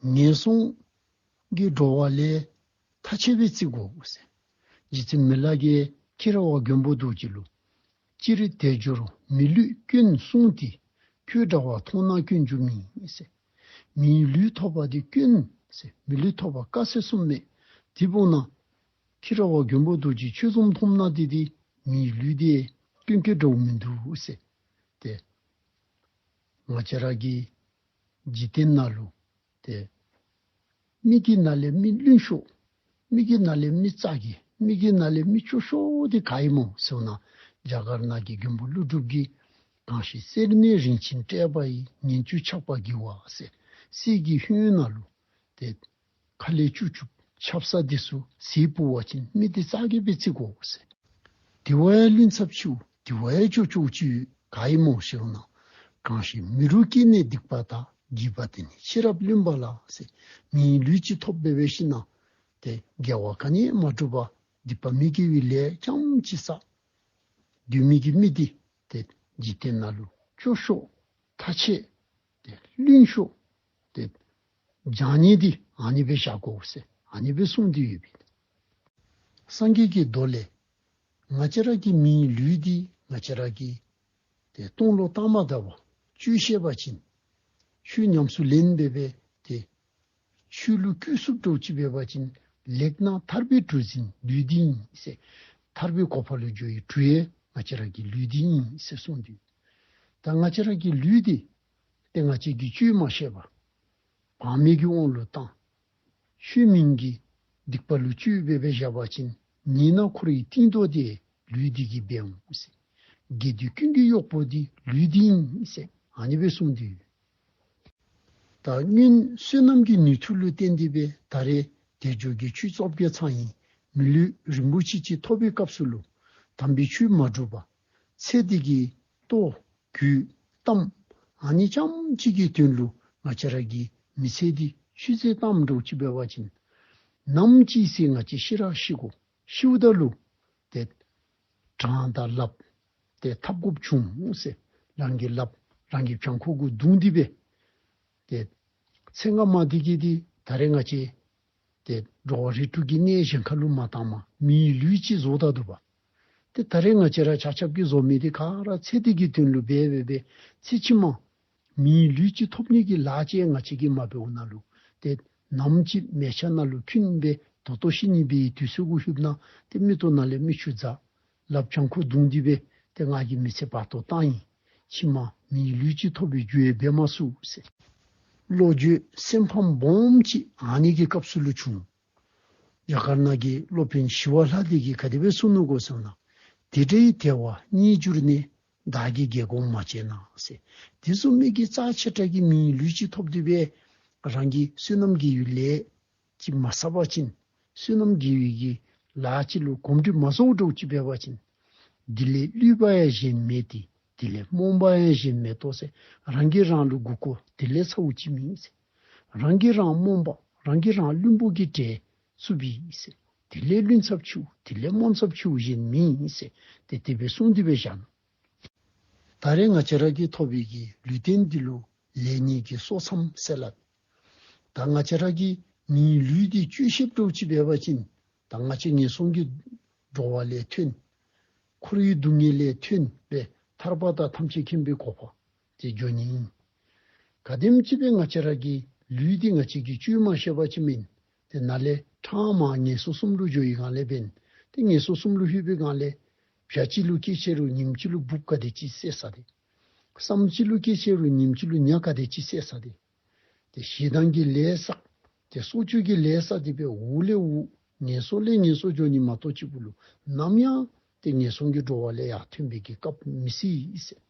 ངན་སོང་གི་འགྲོ་བ་ལས་ཐག་ཆོད་པའི་རྩིས་དགོ་ཟེར། རྗེ་བཙུན་མི་ལ་གིས་མཁྱེན་རབ་མགོན་པོ་རྡོ་རྗེ་ལུ་སྤྱིར་དལ་འབྱོར་མི་ལུས་དཀོན་གསུངས་ཏེ། ཁྱོད་འདྲ་བ་མཐོང་ན་དཀོན་རྒྱུ་མེད་ཟེར། མིའི་ལུས་ཐོབ་པ་འདི་དཀོན་ཟེར། མི་ལུས་ཐོབ་པ་དཀའ་ཟེར་གསུངམ་མས། དེ་འབདཝ་ད་མཁྱེན་རབ་མགོན་པོ་རྡོ་རྗེ་ཆོས་འཛོམས་མཐོངམ་ད་འདི་འདི་མིའི་ལུས་འདི་དཀོན་དཀོན་འདྲཝ་མིན་འདུག་ཟེར། ཏེ་ང་བཅས་ར་གི་འཇིག་རྟེན་ནང་ལུ་ཏེ་མི་གི་ནང་ལས་མི་བླུན་ཤོས། མི་གི་ནང་ལས་མི་རྩ་གི། མི་གི་ནང་ལས་མི་སྐྱོ་ཤོས་འདི་ག་ཨིན་སྨོ་ཟེར་བ་ཅིན་རྒྱ་གར་ནང་གི་མགོན་པོ་ཀླུ་སྒྲུབ་ཀྱིས་གང་ཞིག་གསེར་ནི་རིན་ཆེན་སྤྲས་པ་ཡིས། ཉིང་སྐྱུར་ཆགས་པ་གྱུར་པ་ཟེར། གསེར་གྱི་ཧོད་ནང་ལུ་ཏེ་ཁ་ལས་སྐྱུར་སྐྱུར་ཆགས་ས་འདི་ཚུ་ཟད་སྤོ་བ་ཅིན་མི་འདི་རྩ་གི་སྦེ་བརྩི་དགོ་ཟེར། དེ་བ་ཡང་བླུན་ཚབས་ཆེ། དེ་བ་ཡང་སྐྱོ་སྐྱོཝ་ཅིག་ག་ཨིན་སྨོ་ཟེར་བ་ཅིན་ གང་ཞིག་མི་རུ་སྐྱེས་ནས་སྡིག་པ་དག། བགྱིས་པ་དེ་ནི་ཕྱི་རབས་བླུན་པ་ལགས་ཟེར། མིའི་ལུས་ཅིག་ཐོབ་འབད་འབད་ཞིནམ་ལས་ཏེ་དགེ་བ་ག་ནི་ཡང་མ་བསྒྲུབ་པར་སྡིག་པ་མི་དགེ་བའི་ལས་རྐྱངམ་ཅིག་བསགས། སྡིག་མི་དགེ་མི་འདི་ཏེ་འཇིག་རྟེན་ནང་ལུ་སྐྱོ་ཤོས་ཐ་ཆད་ཏེ་བླུན་ཤོས་ཏེ་བྱང་ཉེས་འདི་ཨ་ནི་སྦེ་བཞག་དགོ་ཟེར་ཨ་ནི་སྦེ་གསུངས་ཏེ་ཡོད་པས། སངས་རྒྱས་ཀྱི་མདོ་ལས་ང་བཅས་ར་གི་མིའི་ལུས་འདི་ང་བཅས་ར་གིས་ཏེ་སྟོང་ལོ་བཏང་མ་ད་བར་བཅོས་ཤེས་པ་ཅིན་ཆོས་ཉམས་སུ་ལེན་འབད་འབད་ཏེ་ཆོས་ལུ་བཀོལ་ཚུགསཔ་འདྲཝ་ཅིག་འབད་བ་ཅིན་ལེགས་ན་ཐར་པའི་གྲུ་འཛིན་ལུས་འདི་ཨིན་ཟེར། ཐར་པའི་གོ་འཕང་ལུ་འགྱོ་བའི་གྲུ་ཡང་ང་བཅས་ར་གི་ལུས་འདི་ཨིན་ཟེར་གསུངས་ཏེ། ད་ང་བཅས་ར་གི་ལུས་འདི་ཏེ་ང་བཅས་ཀྱིས་བཅོས་མ་ཤེས་པར་བག་མེད་ཀྱི་དབང་ལུ་བཏང་། ཆོས་མིན་གྱི་སྡིག་པ་ལུ་བཅོལ་འབད་འབད་བཞག་པ་ཅིན་ཉེས་ན་འཁོར་བའི་གཏིང་རྡོ་དེ་ལུས་འདི་གིས་འབད་འོང་ཟེར། དགེ་སྡིག་ཀུན་གྱི་གཡོག་པོ་འདི་ལུས་འདི་ཨིན་ཟེར་ཨ་ནི་སྦེ་གསུངས་ཏེ་ཡོད། ད་སྔོན་བསོད་ནམས་ཀྱི་ནུས་མཐུ་ལུ་བརྟེན་ཏེ་སྦེ་ད་རེས་དལ་འབྱོར་གྱི་ཆོས་བཙོགཔ་གི་ཚང་ཡིན་མི་ལུས་རིན་པོ་ཆེ་ཅིག་ཐོབ་པའི་སྐབས་སུ་ལུ་དམ་པའི་ཆོས་མ་བསྒྲུབ་པར་ཚེ་འདི་གི་ལྟོ་གོས་གཏམ་ཨ་ནི་རྐྱངམ་ཅིག་གི་དོན་ལུ་ང་བཅས་ར་གི་མི་ཚེ་འདི་ཆུད་ཟོས་བཏངམ་འདྲཝ་ཅིག་འབད་བ་ཅིན་ནམ་ཅིག་ཟེར་ང་བཅས་ཤི་ར་ཤི་དགོ། ཤིཝ་ད་ལུ་ཏེ་གྲངས་དང་ལགཔ་ཏེ་འཐབ་དགོཔ་འབྱུང་ཟེར། རང་གི་ལགཔ་རང་གི་བྱང་ཁོག་གུ་བརྡུང་སྟེ་སྦེ་ཏེ་ཚེ་སྔ་མ་འདི་གི་འདི་ད་རེས་ང་བཅས་ཏེ་འགྲོ་བ་རིགས་དྲུག་གི་གནས་གཞན་ཁ་ལུ་མ་བཏང་མ་མིའི་ལུས་ཅིག་བཟོ་ད་འདུག་པ། ཏེ་ད་རེས་ང་བཅས་ར་ཆ་ཁྱབ་ཀྱིས་བཟོ་མི་འདི་ག་ར་ཚེ་འདི་གི་དོན་ལུ་འབད་འབད་འབད་ཚེ་ཕྱི་མ་མིའི་ལུས་ཅིག་ཐོབ་ནི་གི་ལཱ་ཅིག་ང་བཅས་ཀྱིས་མ་འབདཝ་ན་ལུ་ཏེ་ནམ་ཅིག་མལ་ཆ་ནང་ལུ་འཁྱུད་སྦེ་ད་ལྟོ་ཤི་ནི་འབད་བའི་དུས་ཚོད་གུ་ལྷོདཔ་ན་ཏེ་མིག་ཏོ་ནང་ལས་མིག་ཆུ་འཛག། ལགཔ་བྱང་ཁོག་བརྡུང་སྟེ་སྦེ་ཏེ་ང་གིས་མི་ཚེ་བར་དོ་བཏང་ཡི། ཕྱི་མ་མིའི་ལུས་ཅིག་ཐོབ་པའི་རྒྱུ་ཡང་འབད་མ་ཚུགས་ཟེར། བློ་འགྱོད་སེམས་ཕམ་སྦོམ་ཅིག་ཨ་ནི་གི་སྐབས་སུ་ལུ་བྱུང་། རྒྱ་གར་ནང་གི་སློབ་དཔོན་ཞི་བ་ལྷ་འདི་གིས་ག་དེ་སྦེ་གསུངས་ནུག་གོ་ཟེར་ན། དེ་འདྲའི་བདེ་བ་རྙེད་གྱུར་ནས། བདག་གིས་དགེ་གོམས་མ་བྱས་ན་ཟེར། དེ་བཟུམ་མའི་གི་རྩ་ཆེ་དྲགས་ཀྱི་མིའི་ལུས་ཅིག་ཐོབ་སྟེ་སྦེ་རང་གི་བསོད་ནམས་ཀྱི་ཡུལ་ལས་ཅིག་མ་བསགས་པ་ཅིན་བསོད་ནམས་དགེ་བའི་གི་ལཱ་ཅིག་ལུ་གོམས་འདྲིས་མ་བཟོཝ་འདྲཝ་ཅིག་འབད་བ་ཅིན། འདི་ལས་བསླུས་པ་ཡང་གཞན་མེད་དེ། འདི་ལས་རྨོངས་པ་ཡང་གཞན་མེད་དོ་ཟེར། རང་གིས་རང་ལུ་མགུ་སྐོར་དེ་ལས་ཚ་བ་ཅིག་མེད་ཟེར། རང་གིས་རང་རྨོངས་པ་རང་གིས་རང་བླུན་པོ་གི་གྲལ་བཙུགས་པས་ཟེར། དེ་ལས་བླུན་ཚབས་ཆེཝ་དེ་ལས་རྨོངས་ཚབས་ཆེཝ་གཞན་མེད་ཟེར། ཏེ་དེ་སྦེ་གསུངས་ཏེ་སྦེ་བཞག་ནུག། ད་རེས་ང་བཅས་ར་གིས་ཐོབ་པའི་གི་ལུས་རྟེན་འདི་ལུ་ལེགས་ཉེས་ཀྱི་སོ་མཚམས་ཟེར་སླབ། ད་ང་བཅས་ར་གིས་མིའི་ལུས་འདི་བཅོས་ཤེསཔ་འདྲཝ་ཅིག་འབད་བ་ཅིན་ད་ང་བཅས་ངན་སོང་གི་འགྲོ་བ་ལས་ཐོན། འཁོར་བའི་སྡུག་བསྔལ་ལས་ཐོན་སྦེ་ཐར་པ་དང་ཐམས་ཅད་མཁྱེན་པའི་གོ་འཕང་དེ་འགྱོ་ནི་ཨིན། ག་དེམ་ཅིག་སྦེ་ང་བཅས་ར་གི་ལུས་འདི་ང་བཅས་ཀྱིས་བཅོས་མ་ཤེས་པ་ཅིན་མེན། ཏེ་ནཱ་ལས་ཕྲང་མ་ངན་སོང་གསུམ་ལུ་འགྱོ་བའི་སྒང་ལས་འབདན། ཏེ་ངན་སོང་གསུམ་ལུ་ལྷོད་པའི་སྒང་ལས་བྱ་ཅིག་ལུ་སྐྱེས་ཅི་རུང་ཉིནམ་གཅིག་ལུ་འབུཔ་ག་དེ་ཅིག་བསད་ས་དེ། སྲམ་ཅིག་ལུ་སྐྱེས་ཅི་རུང་ཉིནམ་གཅིག་ལུ་ཉ་ག་དེ་ཅིག་བསད་ས་དེ། ཏེ་ཞེ་སྡང་གི་ལས་བསགས། ཏེ་སྲོག་གཅོད་ཀྱི་ལས་བསགས་ཏེ་སྦེ་འུ་ལས་འུ་ངན་སོང་ལས་ངན་སོང་འགྱོ་ནི་མ་གཏོགས་གཅིག་པུ་ལུ་ནམ་ཡང་ཏེ་ངན་སོང་གི་འགྲོ་བ་ལས་ཡར་ཐོན་པའི་གི་སྐབས་མི་སྲིད་ཟེར།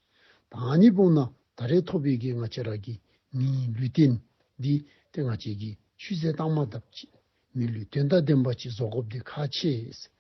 ད་ཨ་ནི་འབདཝ་ན་ད་རེས་ཐོབ་པའི་གི་ང་བཅས་ར་གི་མིའི་ལུས་རྟེན་འདི་ཏེ་ང་བཅས་ཀྱིས་ཆུད་ཟོས་བཏང་མ་དཔ་ཅིག་མི་ལུས་དོན་དང་ལྡན་པ་ཅིག་བཟོ་དགོཔ་འདི་ཁག་ཆེ་ཟེར།